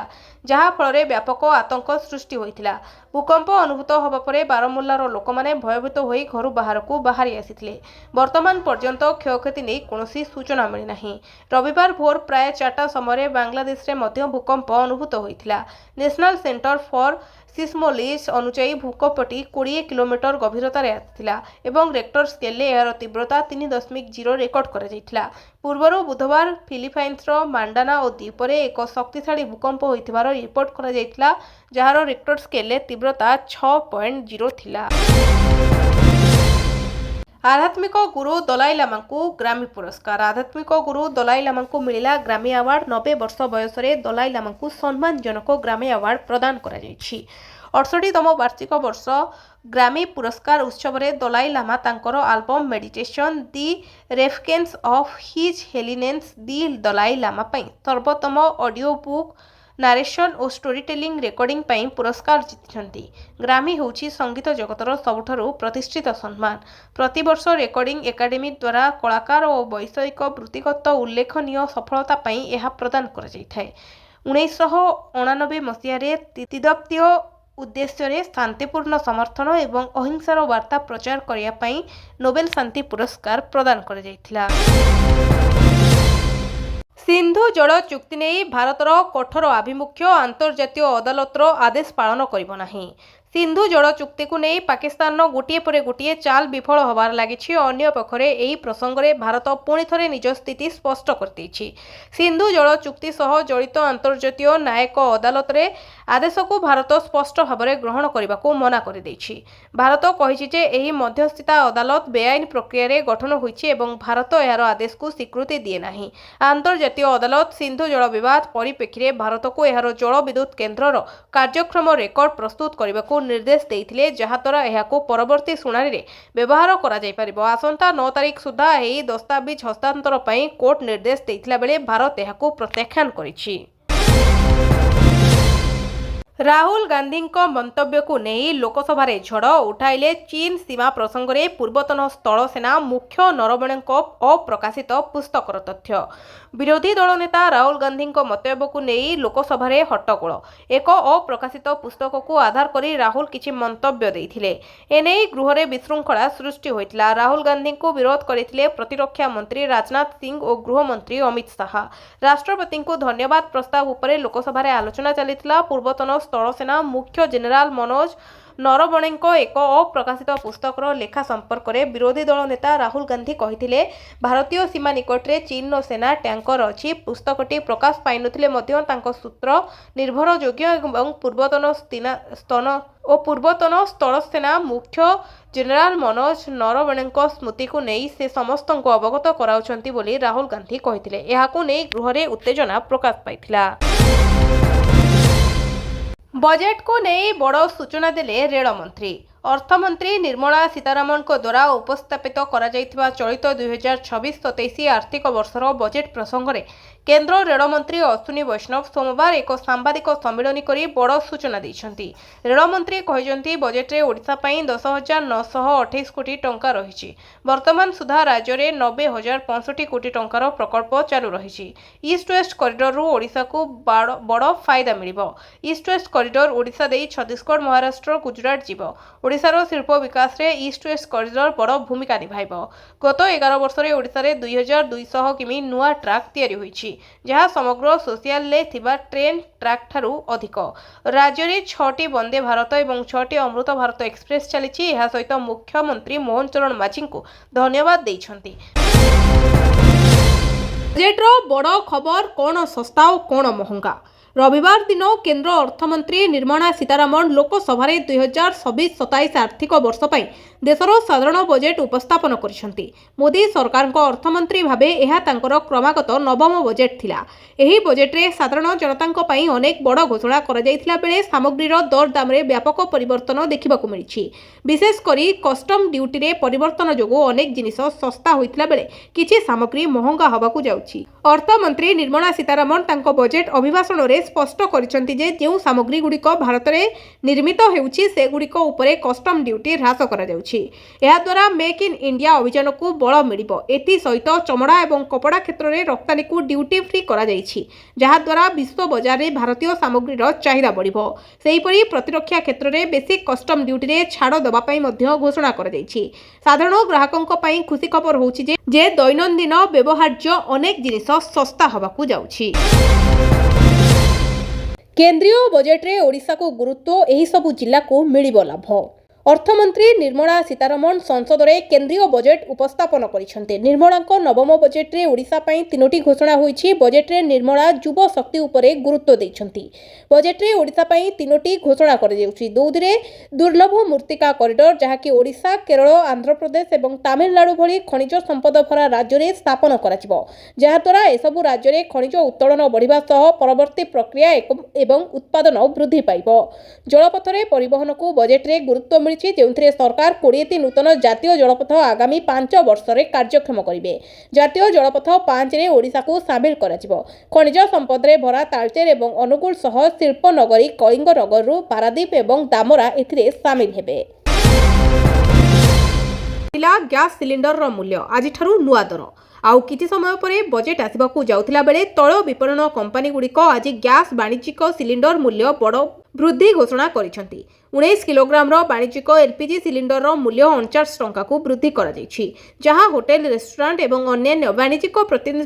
ଯାହାଫଳରେ ବ୍ୟାପକ ଆତଙ୍କ ସୃଷ୍ଟି ହୋଇଥିଲା। ଭୂକମ୍ପ ଅନୁଭୂତ ହେବା ପରେ ବାରମୁଲ୍ଲାର ଲୋକମାନେ ଭୟଭୀତ ହୋଇ ଘରୁ ବାହାରକୁ ବାହାରି ଆସିଥିଲେ। ବର୍ତ୍ତମାନ ପର୍ଯ୍ୟନ୍ତ କ୍ଷୟକ୍ଷତି ନେଇ କୌଣସି ସୂଚନା ମିଳିନାହିଁ। ରବିବାର ଭୋର ପ୍ରାୟ 4ଟା ସମୟରେ ବାଂଲାଦେଶରେ ମଧ୍ୟ ଭୂକମ୍ପ ଅନୁଭୂତ ହୋଇଥିଲା। ନ୍ୟାସନାଲ ସେଣ୍ଟର ଫର ସିସ୍ମୋଲୋଜି ଅନୁଯାୟୀ, ଭୂକମ୍ପଟି 20 କିଲୋମିଟର ଗଭୀରତାରେ ଆସିଥିଲା ଏବଂ ରେକ୍ଟର ସ୍କେଲରେ ଏହାର ତୀବ୍ରତା 3.0 ରେକର୍ଡ କରାଯାଇଥିଲା। ପୂର୍ବରୁ ବୁଧବାର ଫିଲିପାଇନ୍ସର ମାଣ୍ଡାନାଓ ଦ୍ୱୀପରେ ଏକ ଶକ୍ତିଶାଳୀ ଭୂକମ୍ପ ହୋଇଥିବାର ରିପୋର୍ଟ କରାଯାଇଥିଲା, ଯାହାର ରେକ୍ଟର ସ୍କେଲରେ ତୀବ୍ରତା 6.0 ଥିଲା। ଆଧ୍ୟାତ୍ମିକ ଗୁରୁ ଦଲାଇ ଲାମାଙ୍କୁ ଗ୍ରାମୀ ପୁରସ୍କାର। ଆଧ୍ୟାତ୍ମିକ ଗୁରୁ ଦଲାଇ ଲାମାଙ୍କୁ ମିଳିଲା ଗ୍ରାମୀ ଆୱାର୍ଡ। 90 ବର୍ଷ ବୟସରେ ଦଲାଇ ଲାମାଙ୍କୁ ସମ୍ମାନଜନକ ଗ୍ରାମୀ ଆୱାର୍ଡ ପ୍ରଦାନ କରାଯାଇଛି। 68ତମ ବାର୍ଷିକ ବର୍ଷ ଗ୍ରାମୀ ପୁରସ୍କାର ଉତ୍ସବରେ ଦଲାଇ ଲାମା ତାଙ୍କର album "Meditation: The Reflections of His Holiness the Dalai Lama" ପାଇଁ ସର୍ବୋତ୍ତମ ଅଡିଓ ବୁକ୍ ନାରେସନ୍ ଓ ଷ୍ଟୋରି ଟେଲିଂ ରେକର୍ଡିଂ ପାଇଁ ପୁରସ୍କାର ଜିତିଛନ୍ତି। ଗ୍ରାମୀ ହେଉଛି ସଙ୍ଗୀତ ଜଗତର ସବୁଠାରୁ ପ୍ରତିଷ୍ଠିତ ସମ୍ମାନ। ପ୍ରତିବର୍ଷ ରେକର୍ଡିଂ ଏକାଡେମୀ ଦ୍ୱାରା କଳାକାର ଓ ବୈଷୟିକ ବୃତ୍ତିଗତ ଉଲ୍ଲେଖନୀୟ ସଫଳତା ପାଇଁ ଏହା ପ୍ରଦାନ କରାଯାଇଥାଏ। 1989 ମସିହାରେ ତିବ୍ଦତୀୟ ଉଦ୍ଦେଶ୍ୟରେ ଶାନ୍ତିପୂର୍ଣ୍ଣ ସମର୍ଥନ ଏବଂ ଅହିଂସାର ବାର୍ତ୍ତା ପ୍ରଚାର କରିବା ପାଇଁ ନୋବେଲ ଶାନ୍ତି ପୁରସ୍କାର ପ୍ରଦାନ କରାଯାଇଥିଲା। ସିନ୍ଧୁ ଜଳ ଚୁକ୍ତି ନେଇ ଭାରତର କଠୋର ଆଭିମୁଖ୍ୟ, ଆନ୍ତର୍ଜାତୀୟ ଅଦାଲତର ଆଦେଶ ପାଳନ କରିବ ନାହିଁ। ସିନ୍ଧୁ ଜଳ ଚୁକ୍ତିକୁ ନେଇ ପାକିସ୍ତାନର ଗୋଟିଏ ପରେ ଗୋଟିଏ ଚାଲ ବିଫଳ ହେବାରେ ଲାଗିଛି। ଅନ୍ୟପକ୍ଷରେ ଏହି ପ୍ରସଙ୍ଗରେ ଭାରତ ପୁଣିଥରେ ନିଜ ସ୍ଥିତି ସ୍ପଷ୍ଟ କରିଦେଇଛି। ସିନ୍ଧୁ ଜଳ ଚୁକ୍ତି ସହ ଜଡ଼ିତ ଆନ୍ତର୍ଜାତୀୟ ନ୍ୟାୟିକ ଅଦାଲତର ଆଦେଶକୁ ଭାରତ ସ୍ପଷ୍ଟ ଭାବରେ ଗ୍ରହଣ କରିବାକୁ ମନା କରିଦେଇଛି। ଭାରତ କହିଛି ଯେ ଏହି ମଧ୍ୟସ୍ଥତା ଅଦାଲତ ବେଆଇନ ପ୍ରକ୍ରିୟାରେ ଗଠନ ହୋଇଛି ଏବଂ ଭାରତ ଏହାର ଆଦେଶକୁ ସ୍ୱୀକୃତି ଦିଏ ନାହିଁ। ଆନ୍ତର୍ଜାତୀୟ ଅଦାଲତ ସିନ୍ଧୁ ଜଳ ବିବାଦ ପରିପ୍ରେକ୍ଷୀରେ ଭାରତକୁ ଏହାର ଜଳ ବିଦ୍ୟୁତ କେନ୍ଦ୍ରର କାର୍ଯ୍ୟକ୍ଷମ ରେକର୍ଡ ପ୍ରସ୍ତୁତ କରିବାକୁ ନିର୍ଦ୍ଦେଶ ଦେଇଥିଲେ, ଯାହାଦ୍ୱାରା ଏହାକୁ ପରବର୍ତ୍ତୀ ଶୁଣାଣିରେ ବ୍ୟବହାର କରାଯାଇପାରିବ। ଆସନ୍ତା 9 ତାରିଖ ସୁଦ୍ଧା ଏହି ଦସ୍ତାବିଜ ହସ୍ତାନ୍ତର ପାଇଁ କୋର୍ଟ ନିର୍ଦ୍ଦେଶ ଦେଇଥିଲା ବେଳେ ଭାରତ ଏହାକୁ ପ୍ରତ୍ୟାଖ୍ୟାନ କରିଛି। ରାହୁଲ ଗାନ୍ଧୀଙ୍କ ମନ୍ତବ୍ୟକୁ ନେଇ ଲୋକସଭାରେ ଝଡ଼ ଉଠାଇଲେ ଚୀନ ସୀମା ପ୍ରସଙ୍ଗରେ ପୂର୍ବତନ ସ୍ଥଳସେନା ମୁଖ୍ୟ ନରବଣେଙ୍କ ଅପ୍ରକାଶିତ ପୁସ୍ତକର ତଥ୍ୟ। ବିରୋଧୀ ଦଳ ନେତା ରାହୁଲ ଗାନ୍ଧୀଙ୍କ ମନ୍ତବ୍ୟକୁ ନେଇ ଲୋକସଭାରେ ହଟ୍ଟଗୋଳ। ଏକ ଅପ୍ରକାଶିତ ପୁସ୍ତକକୁ ଆଧାର କରି ରାହୁଲ କିଛି ମନ୍ତବ୍ୟ ଦେଇଥିଲେ। ଏନେଇ ଗୃହରେ ବିଶୃଙ୍ଖଳା ସୃଷ୍ଟି ହୋଇଥିଲା। ରାହୁଲ ଗାନ୍ଧୀଙ୍କୁ ବିରୋଧ କରିଥିଲେ ପ୍ରତିରକ୍ଷା ମନ୍ତ୍ରୀ ରାଜନାଥ ସିଂ ଓ ଗୃହମନ୍ତ୍ରୀ ଅମିତ ଶାହା। ରାଷ୍ଟ୍ରପତିଙ୍କୁ ଧନ୍ୟବାଦ ପ୍ରସ୍ତାବ ଉପରେ ଲୋକସଭାରେ ଆଲୋଚନା ଚାଲିଥିଲା। ପୂର୍ବତନ ସ୍ଥଳସେନା ମୁଖ୍ୟ ଜେନେରାଲ ମନୋଜ ନରବଣେଙ୍କ ଏକ ଅପ୍ରକାଶିତ ପୁସ୍ତକର ଲେଖା ସମ୍ପର୍କରେ ବିରୋଧୀ ଦଳ ନେତା ରାହୁଲ ଗାନ୍ଧୀ କହିଥିଲେ, ଭାରତୀୟ ସୀମା ନିକଟରେ ଚୀନର ସେନା ଟ୍ୟାଙ୍କର ଅଛି। ପୁସ୍ତକଟି ପ୍ରକାଶ ପାଇନଥିଲେ ମଧ୍ୟ ତାଙ୍କ ସୂତ୍ର ନିର୍ଭରଯୋଗ୍ୟ ଏବଂ ପୂର୍ବତନ ସ୍ଥଳସେନା ମୁଖ୍ୟ ଜେନେରାଲ ମନୋଜ ନରବଣେଙ୍କ ସ୍ମୃତିକୁ ନେଇ ସେ ସମସ୍ତଙ୍କୁ ଅବଗତ କରାଉଛନ୍ତି ବୋଲି ରାହୁଲ ଗାନ୍ଧୀ କହିଥିଲେ। ଏହାକୁ ନେଇ ଗୃହରେ ଉତ୍ତେଜନା ପ୍ରକାଶ ପାଇଥିଲା। ବଜେଟକୁ ନେଇ ବଡ଼ ସୂଚନା ଦେଲେ ରେଳମନ୍ତ୍ରୀ। ଅର୍ଥମନ୍ତ୍ରୀ ନିର୍ମଳା ସୀତାରମଣଙ୍କ ଦ୍ୱାରା ଉପସ୍ଥାପିତ କରାଯାଇଥିବା ଚଳିତ 2026-27 ଆର୍ଥିକ ବର୍ଷର ବଜେଟ ପ୍ରସଙ୍ଗରେ କେନ୍ଦ୍ର ରେଳମନ୍ତ୍ରୀ ଅଶ୍ୱିନୀ ବୈଷ୍ଣବ ସୋମବାର ଏକ ସାମ୍ବାଦିକ ସମ୍ମିଳନୀ କରି ବଡ଼ ସୂଚନା ଦେଇଛନ୍ତି। ରେଳମନ୍ତ୍ରୀ କହିଛନ୍ତି, ବଜେଟରେ ଓଡ଼ିଶା ପାଇଁ 10,928 କୋଟି ଟଙ୍କା ରହିଛି। ବର୍ତ୍ତମାନ ସୁଦ୍ଧା ରାଜ୍ୟରେ 90,065 କୋଟି ଟଙ୍କାର ପ୍ରକଳ୍ପ ଚାଲୁ ରହିଛି। ଇଷ୍ଟ ୱେଷ୍ଟ କରିଡରରୁ ଓଡ଼ିଶାକୁ ବଡ଼ ଫାଇଦା ମିଳିବ। ଇଷ୍ଟ ୱେଷ୍ଟ କରିଡର ଓଡ଼ିଶା ଦେଇ ଛତିଶଗଡ଼, ମହାରାଷ୍ଟ୍ର, ଗୁଜରାଟ ଯିବ। ଓଡ଼ିଶାର ଶିଳ୍ପ ବିକାଶରେ ଇଷ୍ଟ ୱେଷ୍ଟ କରିଡର ବଡ଼ ଭୂମିକା ନିଭାଇବ। ଗତ 11 ବର୍ଷରେ ଓଡ଼ିଶାରେ 2200 କିମି ନୂଆ ଟ୍ରାକ୍ ତିଆରି ହୋଇଛି, ଯାହା ସମଗ୍ର ଏସିଆରେ ଥିବା ଟ୍ରେନ୍ ଟ୍ରାକ୍ଠାରୁ ଅଧିକ। ରାଜ୍ୟରେ ଛଅଟି ବନ୍ଦେ ଭାରତ ଏବଂ ଛଅଟି ଅମୃତ ଭାରତ ଏକ୍ସପ୍ରେସ୍ ଚାଲିଛି। ଏହା ସହିତ ମୁଖ୍ୟମନ୍ତ୍ରୀ ମୋହନ ଚରଣ ମାଝୀଙ୍କୁ ଧନ୍ୟବାଦ ଦେଇଛନ୍ତି। ବଜେଟ୍ର ବଡ଼ ଖବର, କ'ଣ ଶସ୍ତା ଓ କ'ଣ ମହଙ୍ଗା? ରବିବାର ଦିନ କେନ୍ଦ୍ର ଅର୍ଥମନ୍ତ୍ରୀ ନିର୍ମଳା ସୀତାରମଣ ଲୋକସଭାରେ 2026-27 ଆର୍ଥିକ ବର୍ଷ ପାଇଁ ଦେଶର ସାଧାରଣ ବଜେଟ୍ ଉପସ୍ଥାପନ କରିଛନ୍ତି। ମୋଦି ସରକାରଙ୍କ ଅର୍ଥମନ୍ତ୍ରୀ ଭାବେ ଏହା ତାଙ୍କର କ୍ରମାଗତ ନବମ ବଜେଟ୍ ଥିଲା। ଏହି ବଜେଟ୍ରେ ସାଧାରଣ ଜନତାଙ୍କ ପାଇଁ ଅନେକ ବଡ଼ ଘୋଷଣା କରାଯାଇଥିଲା ବେଳେ ସାମଗ୍ରୀର ଦରଦାମରେ ବ୍ୟାପକ ପରିବର୍ତ୍ତନ ଦେଖିବାକୁ ମିଳିଛି। ବିଶେଷ କରି କଷ୍ଟମ ଡ୍ୟୁଟିରେ ପରିବର୍ତ୍ତନ ଯୋଗୁଁ ଅନେକ ଜିନିଷ ଶସ୍ତା ହୋଇଥିଲା ବେଳେ କିଛି ସାମଗ୍ରୀ ମହଙ୍ଗା ହେବାକୁ ଯାଉଛି। ଅର୍ଥମନ୍ତ୍ରୀ ନିର୍ମଳା ସୀତାରମଣ ତାଙ୍କ ବଜେଟ୍ ଅଭିଭାଷଣରେ ସ୍ପଷ୍ଟ କରିଛନ୍ତି ଯେ ଯେଉଁ ସାମଗ୍ରୀଗୁଡ଼ିକ ଭାରତରେ ନିର୍ମିତ ହେଉଛି, ସେଗୁଡ଼ିକ ଉପରେ କଷ୍ଟମ ଡ୍ୟୁଟି ହ୍ରାସ କରାଯାଉଛି। ଏହାଦ୍ୱାରା ମେକ୍ ଇନ୍ ଇଣ୍ଡିଆ ଅଭିଯାନକୁ ବଳ ମିଳିବ। ଏଥିସହିତ ଚମଡ଼ା ଏବଂ କପଡ଼ା କ୍ଷେତ୍ରରେ ରପ୍ତାନିକୁ ଡ୍ୟୁଟି ଫ୍ରି କରାଯାଇଛି, ଯାହାଦ୍ୱାରା ବିଶ୍ୱ ବଜାରରେ ଭାରତୀୟ ସାମଗ୍ରୀର ଚାହିଦା ବଢ଼ିବ। ସେହିପରି ପ୍ରତିରକ୍ଷା କ୍ଷେତ୍ରରେ ବେସିକ୍ କଷ୍ଟମ ଡ୍ୟୁଟିରେ ଛାଡ଼ ଦେବା ପାଇଁ ମଧ୍ୟ ଘୋଷଣା କରାଯାଇଛି। ସାଧାରଣ ଗ୍ରାହକଙ୍କ ପାଇଁ ଖୁସି ଖବର ହେଉଛି ଯେ ଦୈନନ୍ଦିନ ବ୍ୟବହାର୍ଯ୍ୟ ଅନେକ ଜିନିଷ ଶସ୍ତା ହେବାକୁ ଯାଉଛି। କେନ୍ଦ୍ରୀୟ ବଜେଟ୍ରେ ଓଡ଼ିଶାକୁ ଗୁରୁତ୍ୱ, ଏହିସବୁ ଜିଲ୍ଲାକୁ ମିଳିବ ଲାଭ। ଅର୍ଥମନ୍ତ୍ରୀ ନିର୍ମଳା ସୀତାରମଣ ସଂସଦରେ କେନ୍ଦ୍ରୀୟ ବଜେଟ୍ ଉପସ୍ଥାପନ କରିଛନ୍ତି। ନିର୍ମଳାଙ୍କ ନବମ ବଜେଟ୍ରେ ଓଡ଼ିଶା ପାଇଁ ତିନୋଟି ଘୋଷଣା ହୋଇଛି। ବଜେଟ୍ରେ ନିର୍ମଳା ଯୁବ ଶକ୍ତି ଉପରେ ଗୁରୁତ୍ୱ ଦେଇଛନ୍ତି। ବଜେଟ୍ରେ ଓଡ଼ିଶା ପାଇଁ ତିନୋଟି ଘୋଷଣା କରାଯାଉଛି। ଯେଉଁଥିରେ ଦୁର୍ଲଭ ମୃତ୍ତିକା କରିଡର, ଯାହାକି ଓଡ଼ିଶା, କେରଳ, ଆନ୍ଧ୍ରପ୍ରଦେଶ ଏବଂ ତାମିଲନାଡୁ ଭଳି ଖଣିଜ ସମ୍ପଦ ଭରା ରାଜ୍ୟରେ ସ୍ଥାପନ କରାଯିବ, ଯାହାଦ୍ୱାରା ଏସବୁ ରାଜ୍ୟରେ ଖଣିଜ ଉତ୍ତୋଳନ ବଢ଼ିବା ସହ ପରବର୍ତ୍ତୀ ପ୍ରକ୍ରିୟା ଏବଂ ଉତ୍ପାଦନ ବୃଦ୍ଧି ପାଇବ। ଜଳପଥରେ ପରିବହନକୁ ବଜେଟ୍ରେ ଗୁରୁତ୍ୱ ମିଳିଛି, ଯେଉଁଥିରେ ସରକାର 20ଟି ନୂତନ ଜାତୀୟ ଜଳପଥ ଆଗାମୀ 5 ବର୍ଷରେ କାର୍ଯ୍ୟକ୍ଷମ କରିବେ। ଜାତୀୟ ଜଳପଥ 5ରେ ଓଡ଼ିଶାକୁ ସାମିଲ କରାଯିବ। ଖଣିଜ ସମ୍ପଦରେ ଭରା ତାଳଚେର ଏବଂ ଅନୁଗୁଳ ସହ ଶିଳ୍ପନଗରୀ କଳିଙ୍ଗନଗରରୁ ପାରାଦୀପ ଏବଂ ଧାମରା ଏଥିରେ ସାମିଲ ହେବେ। ଥିଲା ଗ୍ୟାସ୍ ସିଲିଣ୍ଡରର ମୂଲ୍ୟ, ଆଜିଠାରୁ ନୂଆ ଦର। ଆଉ କିଛି ସମୟ ପରେ ବଜେଟ୍ ଆସିବାକୁ ଯାଉଥିଲା ବେଳେ ତୈଳ ବିପଣନ କମ୍ପାନୀଗୁଡ଼ିକ ଆଜି ଗ୍ୟାସ୍ ବାଣିଜ୍ୟିକ ସିଲିଣ୍ଡର ମୂଲ୍ୟ ବଡ଼ ବୃଦ୍ଧି ଘୋଷଣା କରିଛନ୍ତି। 19 କିଲୋଗ୍ରାମର ବାଣିଜ୍ୟିକ ଏଲ୍ପିଜି ସିଲିଣ୍ଡରର ମୂଲ୍ୟ 49 ଟଙ୍କାକୁ ବୃଦ୍ଧି କରାଯାଇଛି, ଯାହା ହୋଟେଲ, ରେଷ୍ଟୁରାଣ୍ଟ ଏବଂ ଅନ୍ୟାନ୍ୟ ବାଣିଜ୍ୟିକ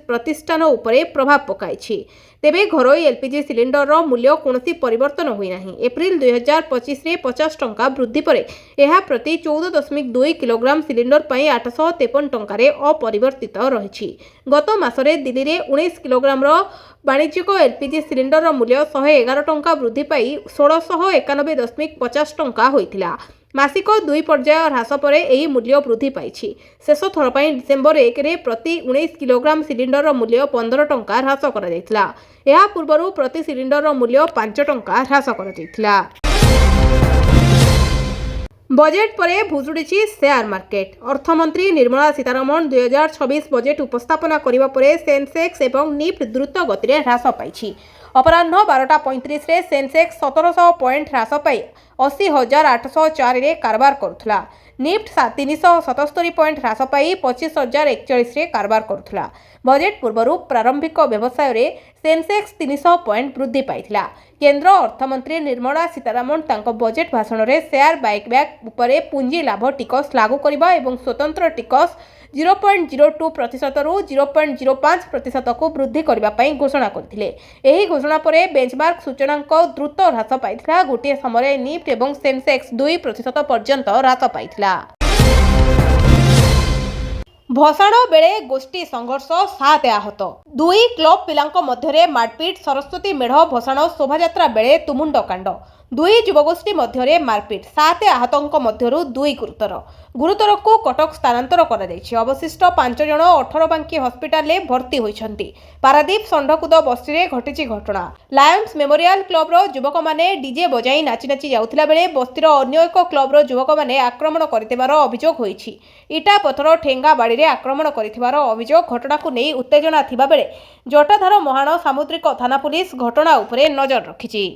ପ୍ରତିଷ୍ଠାନ ଉପରେ ପ୍ରଭାବ ପକାଇଛି। ତେବେ ଘରୋଇ ଏଲ୍ପିଜି ସିଲିଣ୍ଡରର ମୂଲ୍ୟ କୌଣସି ପରିବର୍ତ୍ତନ ହୋଇନାହିଁ। ଏପ୍ରିଲ 2025ରେ 50 ଟଙ୍କା ବୃଦ୍ଧି ପରେ ଏହା ପ୍ରତି 14.2 କିଲୋଗ୍ରାମ ସିଲିଣ୍ଡର ପାଇଁ 853 ଟଙ୍କାରେ ଅପରିବର୍ତ୍ତିତ ରହିଛି। ଗତ ମାସରେ ଦିଲ୍ଲୀରେ 19 କିଲୋଗ୍ରାମର ବାଣିଜ୍ୟିକ ଏଲ୍ପିଜି ସିଲିଣ୍ଡରର ମୂଲ୍ୟ 111 ଟଙ୍କା ବୃଦ୍ଧି ପାଇ 1691.50 ଟଙ୍କା ହୋଇଥିଲା। ମାସିକ ଦୁଇ ପର୍ଯ୍ୟାୟ ହ୍ରାସ ପରେ ଏହି ମୂଲ୍ୟ ବୃଦ୍ଧି ପାଇଛି। ଶେଷ ଥର ପାଇଁ ଡିସେମ୍ବର 1ରେ ପ୍ରତି 19 କିଲୋଗ୍ରାମ ସିଲିଣ୍ଡରର ମୂଲ୍ୟ 15 ଟଙ୍କା ହ୍ରାସ କରାଯାଇଥିଲା। ଏହା ପୂର୍ବରୁ ପ୍ରତି ସିଲିଣ୍ଡରର ମୂଲ୍ୟ 5 ଟଙ୍କା ହ୍ରାସ କରାଯାଇଥିଲା। ବଜେଟ୍ ପରେ ଭୁଶୁଡ଼ିଛି ସେୟାର ମାର୍କେଟ। ଅର୍ଥମନ୍ତ୍ରୀ ନିର୍ମଳା ସୀତାରମଣ 2026 ବଜେଟ୍ ଉପସ୍ଥାପନା କରିବା ପରେ ସେନ୍ସେକ୍ସ ଏବଂ ନିଫ୍ଟି ଦ୍ରୁତ ଗତିରେ ହ୍ରାସ ପାଇଛି। ଅପରାହ୍ନ 12ଟା 35ରେ ସେନ୍ସେକ୍ସ 1700 ପଏଣ୍ଟ ହ୍ରାସ ପାଇ 80,804ରେ କାରବାର କରୁଥିଲା। ନିଫ୍ଟି 377 ପଏଣ୍ଟ ହ୍ରାସ ପାଇ 25,041ରେ କାରବାର କରୁଥିଲା। ବଜେଟ୍ ପୂର୍ବରୁ ପ୍ରାରମ୍ଭିକ ବ୍ୟବସାୟରେ ସେନ୍ସେକ୍ସ 300 ପଏଣ୍ଟ ବୃଦ୍ଧି ପାଇଥିଲା। କେନ୍ଦ୍ର ଅର୍ଥମନ୍ତ୍ରୀ ନିର୍ମଳା ସୀତାରମଣ ତାଙ୍କ ବଜେଟ୍ ଭାଷଣରେ ସେୟାର ବାଇବ୍ୟାକ୍ ଉପରେ ପୁଞ୍ଜି ଲାଭ ଟିକସ ଲାଗୁ କରିବା ଏବଂ ସ୍ୱତନ୍ତ୍ର ଟିକସ 0.02 ପ୍ରତିଶତରୁ 0.05 ପ୍ରତିଶତକୁ ବୃଦ୍ଧି କରିବା ପାଇଁ ଘୋଷଣା କରିଥିଲେ। ଏହି ଘୋଷଣା ପରେ ବେଞ୍ଚମାର୍କ ସୂଚକାଙ୍କ ଦ୍ରୁତ ହ୍ରାସ ପାଇଥିଲା। ଗୋଟିଏ ସମୟରେ ନିଫ୍ଟି ଏବଂ ସେନ୍ସେକ୍ସ 2% ପର୍ଯ୍ୟନ୍ତ ହ୍ରାସ ପାଇଥିଲା। ଭସାଣ ବେଳେ ଗୋଷ୍ଠୀ ସଂଘର୍ଷ, ସାତ ଆହତ। ଦୁଇ କ୍ଲବ ପିଲାଙ୍କ ମଧ୍ୟରେ ମାରପିଟ୍। ସରସ୍ୱତୀ ମେଢ଼ ଭସାଣ ଶୋଭାଯାତ୍ରା ବେଳେ ତୁମୁଣ୍ଡକାଣ୍ଡ। ଦୁଇ ଯୁବଗୋଷ୍ଠୀ ମଧ୍ୟରେ ମାରପିଟ୍। ସାତ ଆହତଙ୍କ ମଧ୍ୟରୁ ଦୁଇ ଗୁରୁତର। ଗୁରୁତରକୁ କଟକ ସ୍ଥାନାନ୍ତର କରାଯାଇଛି। ଅବଶିଷ୍ଟ 5 ଜଣ ଅଠରବାଙ୍କି ହସ୍ପିଟାଲରେ ଭର୍ତ୍ତି ହୋଇଛନ୍ତି। ପାରାଦୀପ ଷଣ୍ଢକୁଦ ବସ୍ତିରେ ଘଟିଛି ଘଟଣା। ଲାୟନ୍ସ ମେମୋରିଆଲ କ୍ଲବର ଯୁବକମାନେ ଡିଜେ ବଜାଇ ନାଚି ନାଚି ଯାଉଥିଲା ବେଳେ ବସ୍ତିର ଅନ୍ୟ ଏକ କ୍ଲବର ଯୁବକମାନେ ଆକ୍ରମଣ କରିଥିବାର ଅଭିଯୋଗ ହୋଇଛି। ଇଟା, ପଥର, ଠେଙ୍ଗା ବାଡ଼ିରେ ଆକ୍ରମଣ କରିଥିବାର ଅଭିଯୋଗ। ଘଟଣାକୁ ନେଇ ଉତ୍ତେଜନା ଥିବାବେଳେ ଜଟାଧାର ମହାଣ ସାମୁଦ୍ରିକ ଥାନା ପୁଲିସ ଘଟଣା ଉପରେ ନଜର ରଖିଛି।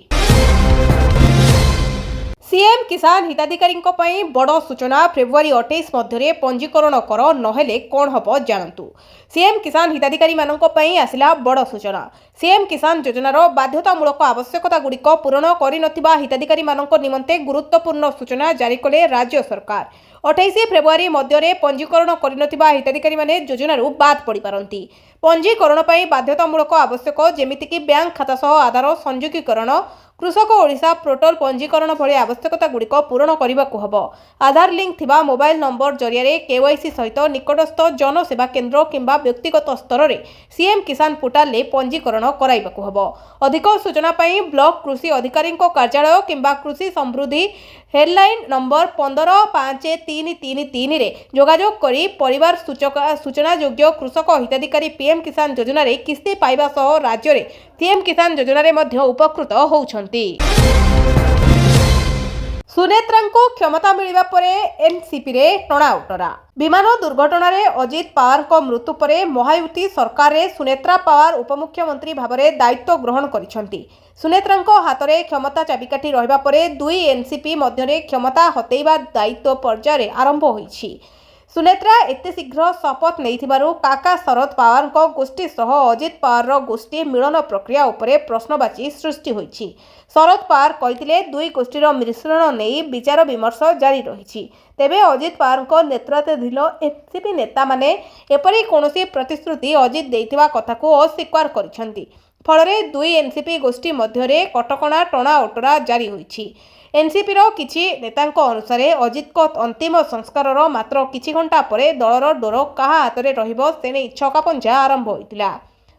ସିଏମ୍ କିଷାନ ହିତାଧିକାରୀଙ୍କ ପାଇଁ ବଡ଼ ସୂଚନା। ଫେବୃଆରୀ 28 ମଧ୍ୟରେ ପଞ୍ଜୀକରଣ କର, ନହେଲେ କ'ଣ ହେବ ଜାଣନ୍ତୁ। ସିଏମ୍ କିଷାନ ହିତାଧିକାରୀମାନଙ୍କ ପାଇଁ ଆସିଲା ବଡ଼ ସୂଚନା। ସିଏମ୍ କିଷାନ ଯୋଜନାର ବାଧ୍ୟତାମୂଳକ ଆବଶ୍ୟକତାଗୁଡ଼ିକ ପୂରଣ କରିନଥିବା ହିତାଧିକାରୀମାନଙ୍କ ନିମନ୍ତେ ଗୁରୁତ୍ୱପୂର୍ଣ୍ଣ ସୂଚନା ଜାରି କଲେ ରାଜ୍ୟ ସରକାର। 28 ଫେବୃଆରୀ ମଧ୍ୟରେ ପଞ୍ଜୀକରଣ କରିନଥିବା ହିତାଧିକାରୀମାନେ ଯୋଜନାରୁ ବାଦ୍ ପଡ଼ିପାରନ୍ତି। ପଞ୍ଜୀକରଣ ପାଇଁ ବାଧ୍ୟତାମୂଳକ ଆବଶ୍ୟକ, ଯେମିତିକି ବ୍ୟାଙ୍କ ଖାତା ସହ ଆଧାର ସଂଯୋଗୀକରଣ, କୃଷକ ଓଡ଼ିଶା ପୋର୍ଟାଲ ପଞ୍ଜୀକରଣ ଭଳି ଆବଶ୍ୟକତାଗୁଡ଼ିକ ପୂରଣ କରିବାକୁ ହେବ। ଆଧାର ଲିଙ୍କ ଥିବା ମୋବାଇଲ ନମ୍ବର ଜରିଆରେ କେୱାଇସି ସହିତ ନିକଟସ୍ଥ ଜନସେବା କେନ୍ଦ୍ର କିମ୍ବା ବ୍ୟକ୍ତିଗତ ସ୍ତରରେ ସିଏମ୍ କିଷାନ ପୋର୍ଟାଲରେ ପଞ୍ଜୀକରଣ କରାଇବାକୁ ହେବ। ଅଧିକ ସୂଚନା ପାଇଁ ବ୍ଲକ କୃଷି ଅଧିକାରୀଙ୍କ କାର୍ଯ୍ୟାଳୟ କିମ୍ବା କୃଷି ସମୃଦ୍ଧି ହେଲ୍ପଲାଇନ୍ ନମ୍ବର 15533 3ରେ ଯୋଗାଯୋଗ କରି ପରିବାର ସୂଚକ। ସୂଚନାଯୋଗ୍ୟ, କୃଷକ ହିତାଧିକାରୀ ପିଏମ୍ କିଷାନ ଯୋଜନାରେ କିସ୍ତି ପାଇବା ସହ ରାଜ୍ୟରେ ସିଏମ୍ କିଷାନ ଯୋଜନାରେ ମଧ୍ୟ ଉପକୃତ ହେଉଛନ୍ତି। ସୁନେତ୍ରାଙ୍କୁ କ୍ଷମତା ମିଳିବା ପରେ ଏନ୍ସିପିରେ ଟଣାଓଟରା। ବିମାନ ଦୁର୍ଘଟଣାରେ ଅଜିତ ପାୱାରଙ୍କ ମୃତ୍ୟୁ ପରେ ମହାୟୁତି ସରକାରରେ ସୁନେତ୍ରା ପାୱାର ଉପମୁଖ୍ୟମନ୍ତ୍ରୀ ଭାବରେ ଦାୟିତ୍ୱ ଗ୍ରହଣ କରିଛନ୍ତି। ସୁନେତ୍ରାଙ୍କ ହାତରେ କ୍ଷମତା ଚାବିକାଠି ରହିବା ପରେ ଦୁଇ ଏନ୍ସିପି ମଧ୍ୟରେ କ୍ଷମତା ହତେଇବା ଦାୟିତ୍ୱ ପର୍ଯ୍ୟାୟରେ ଆରମ୍ଭ ହୋଇଛି। ସୁନେତ୍ରା ଏତେ ଶୀଘ୍ର ଶପଥ ନେଇଥିବାରୁ କାକା ଶରଦ ପାୱାରଙ୍କ ଗୋଷ୍ଠୀ ସହ ଅଜିତ ପାୱାରର ଗୋଷ୍ଠୀ ମିଳନ ପ୍ରକ୍ରିୟା ଉପରେ ପ୍ରଶ୍ନବାଚୀ ସୃଷ୍ଟି ହୋଇଛି। ଶରଦ ପାୱାର କହିଥିଲେ, ଦୁଇ ଗୋଷ୍ଠୀର ମିଶ୍ରଣ ନେଇ ବିଚାର ବିମର୍ଶ ଜାରି ରହିଛି। ତେବେ ଅଜିତ ପାୱାରଙ୍କ ନେତୃତ୍ୱାଧୀନ ଏନ୍ସିପି ନେତାମାନେ ଏପରି କୌଣସି ପ୍ରତିଶ୍ରୁତି ଅଜିତ ଦେଇଥିବା କଥାକୁ ଅସ୍ୱୀକାର କରିଛନ୍ତି। ଫଳରେ ଦୁଇ ଏନ୍ସିପି ଗୋଷ୍ଠୀ ମଧ୍ୟରେ କଟକଣା ଟଣାଓଟରା ଜାରି ହୋଇଛି। ଏନ୍ସିପିର କିଛି ନେତାଙ୍କ ଅନୁସାରେ, ଅଜିତଙ୍କ ଅନ୍ତିମ ସଂସ୍କାରର ମାତ୍ର କିଛି ଘଣ୍ଟା ପରେ ଦଳର ଡୋର କାହା ହାତରେ ରହିବ, ସେ ନେଇ ଛକାପଞ୍ଝା ଆରମ୍ଭ ହୋଇଥିଲା।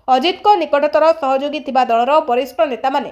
ଅଜିତଙ୍କ ନିକଟତର ସହଯୋଗୀ ଥିବା ଦଳର ବରିଷ୍ଠ ନେତାମାନେ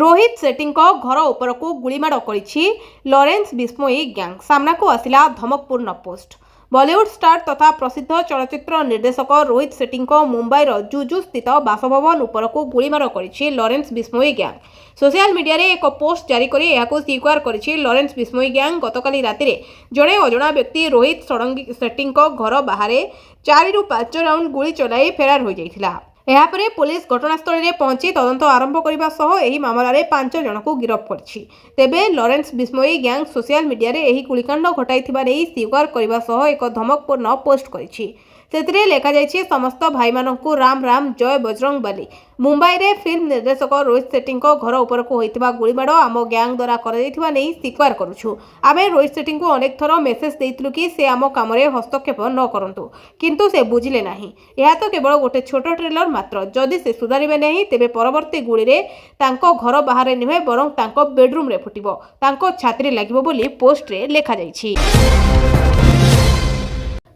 ରୋହିତ ସେଟ୍ଟୀଙ୍କ ଘର ଉପରକୁ ଗୁଳିମାଡ଼ କରିଛି ଲରେନ୍ସ ବିଷ୍ଣୋଇ ଗ୍ୟାଙ୍ଗ, ସାମ୍ନାକୁ ଆସିଲା ଧମକପୂର୍ଣ୍ଣ ପୋଷ୍ଟ। ବଲିଉଡ୍ ଷ୍ଟାର ତଥା ପ୍ରସିଦ୍ଧ ଚଳଚ୍ଚିତ୍ର ନିର୍ଦ୍ଦେଶକ ରୋହିତ ସେଟ୍ଟୀଙ୍କ ମୁମ୍ବାଇର ଜୁହୁ ସ୍ଥିତ ବାସଭବନ ଉପରକୁ ଗୁଳିମାଡ଼ କରିଛି ଲରେନ୍ସ ବିଷ୍ଣୋଇ ଗ୍ୟାଙ୍ଗ। ସୋସିଆଲ ମିଡିଆରେ ଏକ ପୋଷ୍ଟ ଜାରି କରି ଏହାକୁ ସ୍ୱୀକାର କରିଛି ଲରେନ୍ସ ବିଷ୍ଣୋଇ ଗ୍ୟାଙ୍ଗ। ଗତକାଲି ରାତିରେ ଜଣେ ଅଜଣା ବ୍ୟକ୍ତି ରୋହିତ ଷଡ଼ଙ୍ଗୀ ସେଟ୍ଟୀଙ୍କ ଘର ବାହାରେ 4ରୁ 5 ରାଉଣ୍ଡ ଗୁଳି ଚଲାଇ ଫେରାର ହୋଇଯାଇଥିଲା। ଏହାପରେ ପୋଲିସ ଘଟଣାସ୍ଥଳରେ ପହଞ୍ଚି ତଦନ୍ତ ଆରମ୍ଭ କରିବା ସହ ଏହି ମାମଲାରେ 5 ଜଣଙ୍କୁ ଗିରଫ କରିଛି। ତେବେ ଲରେନ୍ସ ବିଷ୍ଣୋଇ ଗ୍ୟାଙ୍ଗ ସୋସିଆଲ ମିଡିଆରେ ଏହି ଗୁଳିକାଣ୍ଡ ଘଟାଇଥିବା ନେଇ ସ୍ୱୀକାର କରିବା ସହ ଏକ ଧମକପୂର୍ଣ୍ଣ ପୋଷ୍ଟ କରିଛି। ସେଥିରେ ଲେଖାଯାଇଛି, "ସମସ୍ତ ଭାଇମାନଙ୍କୁ ରାମ ରାମ, ଜୟ ବଜରଙ୍ଗ ବାଲି। ମୁମ୍ବାଇରେ ଫିଲ୍ମ ନିର୍ଦ୍ଦେଶକ ରୋହିତ ସେଟ୍ଟୀଙ୍କ ଘର ଉପରକୁ ହୋଇଥିବା ଗୁଳିମାଡ଼ ଆମ ଗ୍ୟାଙ୍ଗ ଦ୍ୱାରା କରାଯାଇଥିବା ନେଇ ସ୍ୱୀକାର କରୁଛୁ। ଆମେ ରୋହିତ ସେଟ୍ଟୀଙ୍କୁ ଅନେକ ଥର ମେସେଜ ଦେଇଥିଲୁ କି ସେ ଆମ କାମରେ ହସ୍ତକ୍ଷେପ ନ କରନ୍ତୁ, କିନ୍ତୁ ସେ ବୁଝିଲେ ନାହିଁ। ଏହା ତ କେବଳ ଗୋଟେ ଛୋଟ ଟ୍ରେଲର ମାତ୍ର। ଯଦି ସେ ସୁଧାରିବେ ନାହିଁ, ତେବେ ପରବର୍ତ୍ତୀ ଗୁଳିରେ ତାଙ୍କ ଘର ବାହାରେ ନୁହେଁ, ବରଂ ତାଙ୍କ ବେଡରୁମ୍ରେ ଫୁଟିବ, ତାଙ୍କ ଛାତିରେ ଲାଗିବ" ବୋଲି ପୋଷ୍ଟରେ ଲେଖାଯାଇଛି।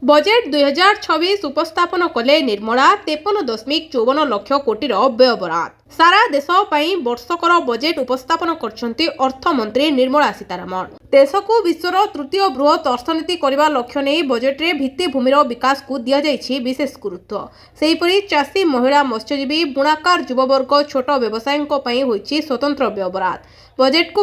ବଜେଟ୍ 2026 ଉପସ୍ଥାପନ କଲେ ନିର୍ମଳା, 53.54 ଲକ୍ଷ କୋଟିର ବ୍ୟୟବରାଦ। ସାରା ଦେଶ ପାଇଁ ବର୍ଷକର ବଜେଟ୍ ଉପସ୍ଥାପନ କରିଛନ୍ତି ଅର୍ଥମନ୍ତ୍ରୀ ନିର୍ମଳା ସୀତାରମଣ। ଦେଶକୁ ବିଶ୍ୱର ତୃତୀୟ ବୃହତ୍ ଅର୍ଥନୀତି କରିବା ଲକ୍ଷ୍ୟ ନେଇ ବଜେଟ୍ରେ ଭିତ୍ତିଭୂମିର ବିକାଶକୁ ଦିଆଯାଇଛି ବିଶେଷ ଗୁରୁତ୍ୱ। ସେହିପରି ଚାଷୀ, ମହିଳା, ମତ୍ସ୍ୟଜୀବୀ, ବୁଣାକାର, ଯୁବବର୍ଗ, ଛୋଟ ବ୍ୟବସାୟୀଙ୍କ ପାଇଁ ହୋଇଛି ସ୍ୱତନ୍ତ୍ର ବ୍ୟୟବରାଦ। ବଜେଟ୍କୁ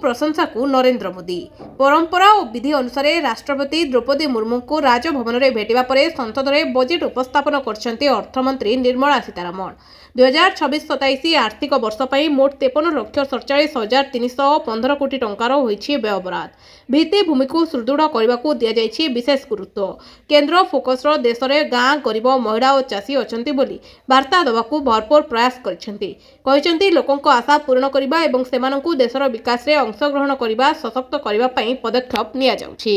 ପ୍ରଶଂସାକୁ ନରେନ୍ଦ୍ର ମୋଦି। ପରମ୍ପରା ଓ ବିଧି ଅନୁସାରେ ରାଷ୍ଟ୍ରପତି ଦ୍ରୌପଦୀ ମୁର୍ମୁଙ୍କୁ ରାଜଭବନରେ ଭେଟିବା ପରେ ସଂସଦରେ ବଜେଟ୍ ଉପସ୍ଥାପନ କରିଛନ୍ତି ଅର୍ଥମନ୍ତ୍ରୀ ନିର୍ମଳା ସୀତାରମଣ। 2026-27 ଆର୍ଥିକ ବର୍ଷ ପାଇଁ ମୋଟ 53,47,315 କୋଟି ଟଙ୍କାର ହୋଇଛି ବ୍ୟୟବରାଦ। ଭିତ୍ତିଭୂମିକୁ ସୁଦୃଢ଼ କରିବାକୁ ଦିଆଯାଇଛି ବିଶେଷ ଗୁରୁତ୍ୱ। କେନ୍ଦ୍ର ଫୋକସ୍ର ଦେଶରେ ଗାଁ, ଗରିବ, ମହିଳା ଓ ଚାଷୀ ଅଛନ୍ତି ବୋଲି ବାର୍ତ୍ତା ଦେବାକୁ ଭରପୁର ପ୍ରୟାସ କରିଛନ୍ତି। କହିଛନ୍ତି, ଲୋକଙ୍କ ଆଶା ପୂରଣ କରିବା ଏବଂ ସେମାନଙ୍କୁ ଦେଶର ବିକାଶରେ ଅଂଶଗ୍ରହଣ କରିବା ସଶକ୍ତ କରିବା ପାଇଁ ପଦକ୍ଷେପ ନିଆଯାଉଛି।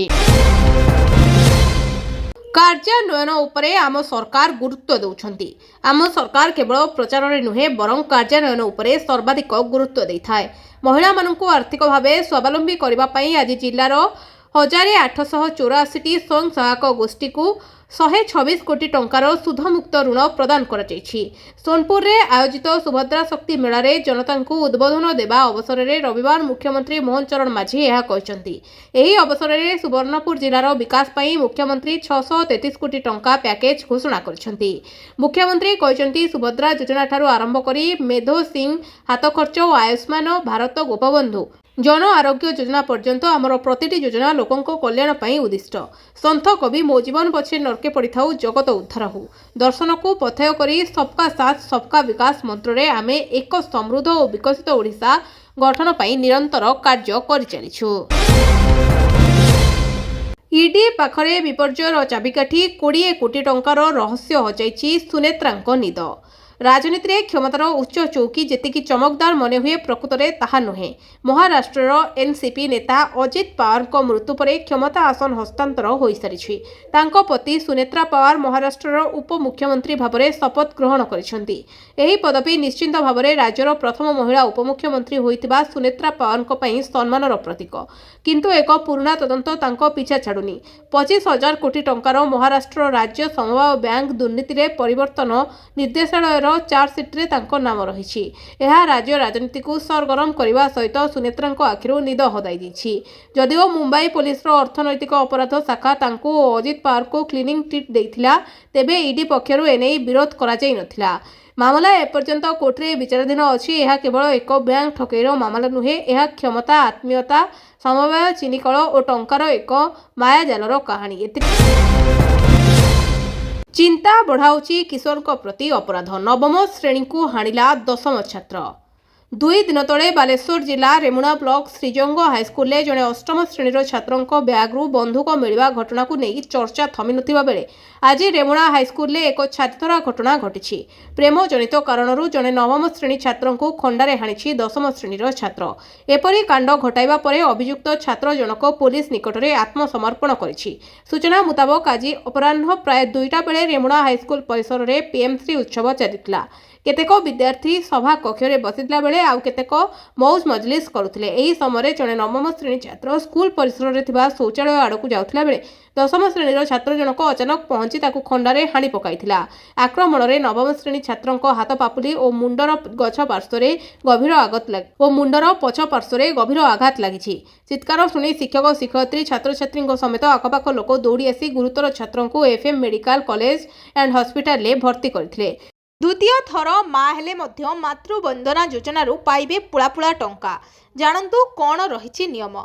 କାର୍ଯ୍ୟାନ୍ୱୟନ ଉପରେ ଆମ ସରକାର ଗୁରୁତ୍ୱ ଦେଉଛନ୍ତି। ଆମ ସରକାର କେବଳ ପ୍ରଚାରରେ ନୁହେଁ, ବରଂ କାର୍ଯ୍ୟାନ୍ୱୟନ ଉପରେ ସର୍ବାଧିକ ଗୁରୁତ୍ୱ ଦେଇଥାଏ। ମହିଳାମାନଙ୍କୁ ଆର୍ଥିକ ଭାବେ ସ୍ୱାବଲମ୍ବୀ କରିବା ପାଇଁ ଆଜି ଜିଲ୍ଲାର 1884ଟି ସ୍ୱୟଂ ସହାୟକ ଗୋଷ୍ଠୀକୁ 126 କୋଟି ଟଙ୍କାର ସୁଧମୁକ୍ତ ଋଣ ପ୍ରଦାନ କରାଯାଇଛି। ସୋନପୁରରେ ଆୟୋଜିତ ସୁଭଦ୍ରା ଶକ୍ତି ମେଳାରେ ଜନତାଙ୍କୁ ଉଦ୍ବୋଧନ ଦେବା ଅବସରରେ ରବିବାର ମୁଖ୍ୟମନ୍ତ୍ରୀ ମୋହନ ଚରଣ ମାଝୀ ଏହା କହିଛନ୍ତି। ଏହି ଅବସରରେ ସୁବର୍ଣ୍ଣପୁର ଜିଲ୍ଲାର ବିକାଶ ପାଇଁ ମୁଖ୍ୟମନ୍ତ୍ରୀ 633 କୋଟି ଟଙ୍କା ପ୍ୟାକେଜ ଘୋଷଣା କରିଛନ୍ତି। ମୁଖ୍ୟମନ୍ତ୍ରୀ କହିଛନ୍ତି, ସୁଭଦ୍ରା ଯୋଜନାଠାରୁ ଆରମ୍ଭ କରି ମେଧୋ ସିଂ ହାତ ଖର୍ଚ୍ଚ ଓ ଆୟୁଷ୍ମାନ ଭାରତ, ଗୋପବନ୍ଧୁ ଜନ ଆରୋଗ୍ୟ ଯୋଜନା ପର୍ଯ୍ୟନ୍ତ ଆମର ପ୍ରତିଟି ଯୋଜନା ଲୋକଙ୍କ କଲ୍ୟାଣ ପାଇଁ ଉଦ୍ଦିଷ୍ଟ। ସନ୍ଥ କବି "ମୋ ଜୀବନ ପଛେ ନର୍କେ ପଡ଼ିଥାଉ, ଜଗତ ଉଦ୍ଧାର ହେଉ" ଦର୍ଶନକୁ ପଥେୟ କରି ସବକା ସାଥ, ସବକା ବିକାଶ ମନ୍ତ୍ରରେ ଆମେ ଏକ ସମୃଦ୍ଧ ଓ ବିକଶିତ ଓଡ଼ିଶା ଗଠନ ପାଇଁ ନିରନ୍ତର କାର୍ଯ୍ୟ କରିଚାଲିଛୁ। ଇଡି ପାଖରେ ବିପର୍ଯ୍ୟୟର ଚାବିକାଠି, 20 କୋଟି ଟଙ୍କାର ରହସ୍ୟ ହଜାଇଛି ସୁନେତ୍ରାଙ୍କ ନିଦ। ରାଜନୀତିରେ କ୍ଷମତାର ଉଚ୍ଚ ଚୌକି ଯେତିକି ଚମକଦାର ମନେହୁଏ, ପ୍ରକୃତରେ ତାହା ନୁହେଁ। ମହାରାଷ୍ଟ୍ରର ଏନ୍ସିପି ନେତା ଅଜିତ ପାୱାରଙ୍କ ମୃତ୍ୟୁ ପରେ କ୍ଷମତା ଆସନ ହସ୍ତାନ୍ତର ହୋଇସାରିଛି। ତାଙ୍କ ପତ୍ନୀ ସୁନେତ୍ରା ପାୱାର ମହାରାଷ୍ଟ୍ରର ଉପମୁଖ୍ୟମନ୍ତ୍ରୀ ଭାବରେ ଶପଥ ଗ୍ରହଣ କରିଛନ୍ତି। ଏହି ପଦବୀ ନିଶ୍ଚିତ ଭାବରେ ରାଜ୍ୟର ପ୍ରଥମ ମହିଳା ଉପମୁଖ୍ୟମନ୍ତ୍ରୀ ହୋଇଥିବା ସୁନେତ୍ରା ପାୱାରଙ୍କ ପାଇଁ ସମ୍ମାନର ପ୍ରତୀକ। କିନ୍ତୁ ଏକ ପୁରୁଣା ତଦନ୍ତ ତାଙ୍କ ପିଛା ଛାଡ଼ୁନି। 25,000 କୋଟି ଟଙ୍କାର ମହାରାଷ୍ଟ୍ର ରାଜ୍ୟ ସମବାୟ ବ୍ୟାଙ୍କ ଦୁର୍ନୀତିରେ ପ୍ରବର୍ତ୍ତନ ନିର୍ଦ୍ଦେଶାଳୟର ଚାର୍ଜସିଟ୍ରେ ତାଙ୍କ ନାମ ରହିଛି। ଏହା ରାଜ୍ୟ ରାଜନୀତିକୁ ସରଗରମ କରିବା ସହିତ ସୁନେତ୍ରାଙ୍କ ଆଖିରୁ ନିଦ ହଜାଇ ଦେଇଛି। ଯଦିଓ ମୁମ୍ବାଇ ପୋଲିସର ଅର୍ଥନୈତିକ ଅପରାଧ ଶାଖା ତାଙ୍କୁ ଓ ଅଜିତ ପାୱାରଙ୍କୁ କ୍ଲିନ୍ ଚିଟ୍ ଦେଇଥିଲା, ତେବେ ଇଡି ପକ୍ଷରୁ ଏନେଇ ବିରୋଧ କରାଯାଇ ନଥିଲା। ମାମଲା ଏପର୍ଯ୍ୟନ୍ତ କୋର୍ଟରେ ବିଚାରାଧୀନ ଅଛି। ଏହା କେବଳ ଏକ ବ୍ୟାଙ୍କ ଠକେଇର ମାମଲା ନୁହେଁ, ଏହା କ୍ଷମତା, ଆତ୍ମୀୟତା, ସମବାୟ ଚିନିକଳ ଓ ଟଙ୍କାର ଏକ ମାୟାଜାଲର କାହାଣୀ। ଏଥିରେ ଚିନ୍ତା ବଢ଼ାଉଛି କିଶୋରଙ୍କ ପ୍ରତି ଅପରାଧ। ନବମ ଶ୍ରେଣୀକୁ ହାଣିଲା ଦଶମ ଛାତ୍ର। 2 ଦିନ ତଳେ ବାଲେଶ୍ୱର ଜିଲ୍ଲା ରେମୁଣା ବ୍ଲକ ଶ୍ରୀଜଙ୍ଗ ହାଇସ୍କୁଲରେ ଜଣେ ଅଷ୍ଟମ ଶ୍ରେଣୀର ଛାତ୍ରଙ୍କ ବ୍ୟାଗରୁ ବନ୍ଧୁକ ମିଳିବା ଘଟଣାକୁ ନେଇ ଚର୍ଚ୍ଚା ଥମିନଥିବା ବେଳେ ଆଜି ରେମୁଣା ହାଇସ୍କୁଲରେ ଏକ ଛାତିଥରା ଘଟଣା ଘଟିଛି। ପ୍ରେମଜନିତ କାରଣରୁ ଜଣେ ନବମ ଶ୍ରେଣୀ ଛାତ୍ରଙ୍କୁ ଖଣ୍ଡାରେ ହାଣିଛି ଦଶମ ଶ୍ରେଣୀର ଛାତ୍ର। ଏପରି କାଣ୍ଡ ଘଟାଇବା ପରେ ଅଭିଯୁକ୍ତ ଛାତ୍ର ଜଣକ ପୋଲିସ ନିକଟରେ ଆତ୍ମସମର୍ପଣ କରିଛି। ସୂଚନା ମୁତାବକ, ଆଜି ଅପରାହ୍ନ ପ୍ରାୟ 2ଟା ବେଳେ ରେମୁଣା ହାଇସ୍କୁଲ ପରିସରରେ ପିଏମ୍ଶ୍ରୀ ଉତ୍ସବ ଚାଲିଥିଲା। କେତେକ ବିଦ୍ୟାର୍ଥୀ ସଭା କକ୍ଷରେ ବସିଥିଲା ବେଳେ ଆଉ କେତେକ ମୌଜ ମଜଲିସ କରୁଥିଲେ। ଏହି ସମୟରେ ଜଣେ ନବମ ଶ୍ରେଣୀ ଛାତ୍ର ସ୍କୁଲ ପରିସରରେ ଥିବା ଶୌଚାଳୟ ଆଡ଼କୁ ଯାଉଥିଲା ବେଳେ ଦଶମ ଶ୍ରେଣୀର ଛାତ୍ର ଜଣକ ଅଚାନକ ପହଞ୍ଚି ତାକୁ ଖଣ୍ଡାରେ ହାଣି ପକାଇଥିଲା। ଆକ୍ରମଣରେ ନବମ ଶ୍ରେଣୀ ଛାତ୍ରଙ୍କ ହାତ ପାପୁଲି ଓ ମୁଣ୍ଡର ଗଛ ପାର୍ଶ୍ୱରେ ଗଭୀର ଆଘାତ ଲାଗି ଓ ମୁଣ୍ଡର ପଛ ପାର୍ଶ୍ୱରେ ଗଭୀର ଆଘାତ ଲାଗିଛି। ଚିତ୍କାର ଶୁଣି ଶିକ୍ଷକ, ଶିକ୍ଷୟିତ୍ରୀ, ଛାତ୍ରଛାତ୍ରୀଙ୍କ ସମେତ ଆଖପାଖ ଲୋକ ଦୌଡ଼ି ଆସି ଗୁରୁତର ଛାତ୍ରଙ୍କୁ ଏଫ୍ଏମ୍ ମେଡିକାଲ କଲେଜ ଆଣ୍ଡ ହସ୍ପିଟାଲରେ ଭର୍ତ୍ତି କରିଥିଲେ। ଦ୍ୱିତୀୟ ଥର ମା ହେଲେ ମଧ୍ୟ ମାତୃବନ୍ଦନା ଯୋଜନାରୁ ପାଇବେ ପୁଳା ପୁଳା ଟଙ୍କା, ଜାଣନ୍ତୁ କ'ଣ ରହିଛି ନିୟମ।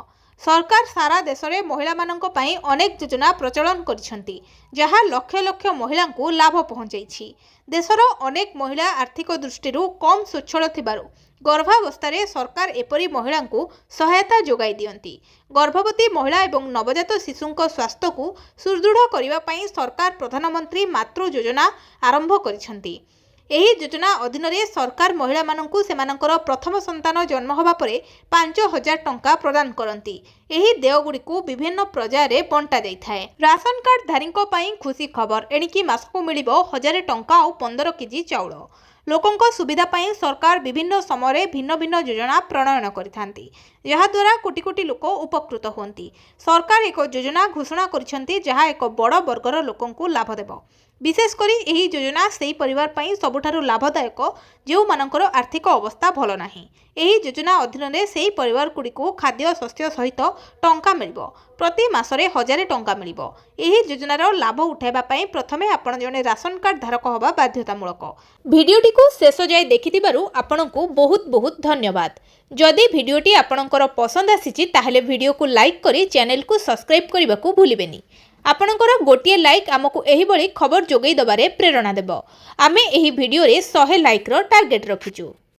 ସରକାର ସାରା ଦେଶରେ ମହିଳାମାନଙ୍କ ପାଇଁ ଅନେକ ଯୋଜନା ପ୍ରଚଳନ କରିଛନ୍ତି, ଯାହା ଲକ୍ଷ ଲକ୍ଷ ମହିଳାଙ୍କୁ ଲାଭ ପହଞ୍ଚାଇଛି। ଦେଶର ଅନେକ ମହିଳା ଆର୍ଥିକ ଦୃଷ୍ଟିରୁ କମ୍ ସ୍ୱଚ୍ଛଳ ଥିବାରୁ ଗର୍ଭାବସ୍ଥାରେ ସରକାର ଏପରି ମହିଳାଙ୍କୁ ସହାୟତା ଯୋଗାଇ ଦିଅନ୍ତି। ଗର୍ଭବତୀ ମହିଳା ଏବଂ ନବଜାତ ଶିଶୁଙ୍କ ସ୍ୱାସ୍ଥ୍ୟକୁ ସୁଦୃଢ଼ କରିବା ପାଇଁ ସରକାର ପ୍ରଧାନମନ୍ତ୍ରୀ ମାତୃ ଯୋଜନା ଆରମ୍ଭ କରିଛନ୍ତି। ଏହି ଯୋଜନା ଅଧୀନରେ ସରକାର ମହିଳାମାନଙ୍କୁ ସେମାନଙ୍କର ପ୍ରଥମ ସନ୍ତାନ ଜନ୍ମ ହେବା ପରେ 5,000 ଟଙ୍କା ପ୍ରଦାନ କରନ୍ତି। ଏହି ଦେୟଗୁଡ଼ିକୁ ବିଭିନ୍ନ ପର୍ଯ୍ୟାୟରେ ବଣ୍ଟା ଯାଇଥାଏ। ରାସନ କାର୍ଡଧାରୀଙ୍କ ପାଇଁ ଖୁସି ଖବର। ଏଣିକି ମାସକୁ ମିଳିବ 1,000 ଟଙ୍କା ଆଉ 15 କେଜି ଚାଉଳ। ଲୋକଙ୍କ ସୁବିଧା ପାଇଁ ସରକାର ବିଭିନ୍ନ ସମୟରେ ଭିନ୍ନ ଭିନ୍ନ ଯୋଜନା ପ୍ରଣୟନ କରିଥାନ୍ତି, ଯାହାଦ୍ୱାରା କୋଟି କୋଟି ଲୋକ ଉପକୃତ ହୁଅନ୍ତି। ସରକାର ଏକ ଯୋଜନା ଘୋଷଣା କରିଛନ୍ତି, ଯାହା ଏକ ବଡ଼ ବର୍ଗର ଲୋକଙ୍କୁ ଲାଭ ଦେବ। ବିଶେଷ କରି ଏହି ଯୋଜନା ସେହି ପରିବାର ପାଇଁ ସବୁଠାରୁ ଲାଭଦାୟକ, ଯେଉଁମାନଙ୍କର ଆର୍ଥିକ ଅବସ୍ଥା ଭଲ ନାହିଁ। ଏହି ଯୋଜନା ଅଧୀନରେ ସେହି ପରିବାରଗୁଡ଼ିକୁ ଖାଦ୍ୟଶସ୍ୟ ସହିତ ଟଙ୍କା ମିଳିବ। ପ୍ରତି ମାସରେ 1,000 ଟଙ୍କା ମିଳିବ। ଏହି ଯୋଜନାର ଲାଭ ଉଠାଇବା ପାଇଁ ପ୍ରଥମେ ଆପଣ ଜଣେ ରାସନ କାର୍ଡ ଧାରକ ହେବା ବାଧ୍ୟତାମୂଳକ। ଭିଡ଼ିଓଟିକୁ ଶେଷ ଯାଏ ଦେଖିଥିବାରୁ ଆପଣଙ୍କୁ ବହୁତ ବହୁତ ଧନ୍ୟବାଦ। ଯଦି ଭିଡ଼ିଓଟି ଆପଣଙ୍କର ପସନ୍ଦ ଆସିଛି, ତାହେଲେ ଭିଡ଼ିଓକୁ ଲାଇକ୍ କରି ଚ୍ୟାନେଲକୁ ସବସ୍କ୍ରାଇବ୍ କରିବାକୁ ଭୁଲିବେନି। ଆପଣଙ୍କର ଗୋଟିଏ ଲାଇକ୍ ଆମକୁ ଏହିଭଳି ଖବର ଯୋଗାଇ ଦେବାରେ ପ୍ରେରଣା ଦେବ। ଆମେ ଏହି ଭିଡ଼ିଓରେ 100 ଲାଇକ୍ର ଟାର୍ଗେଟ୍ ରଖିଛୁ।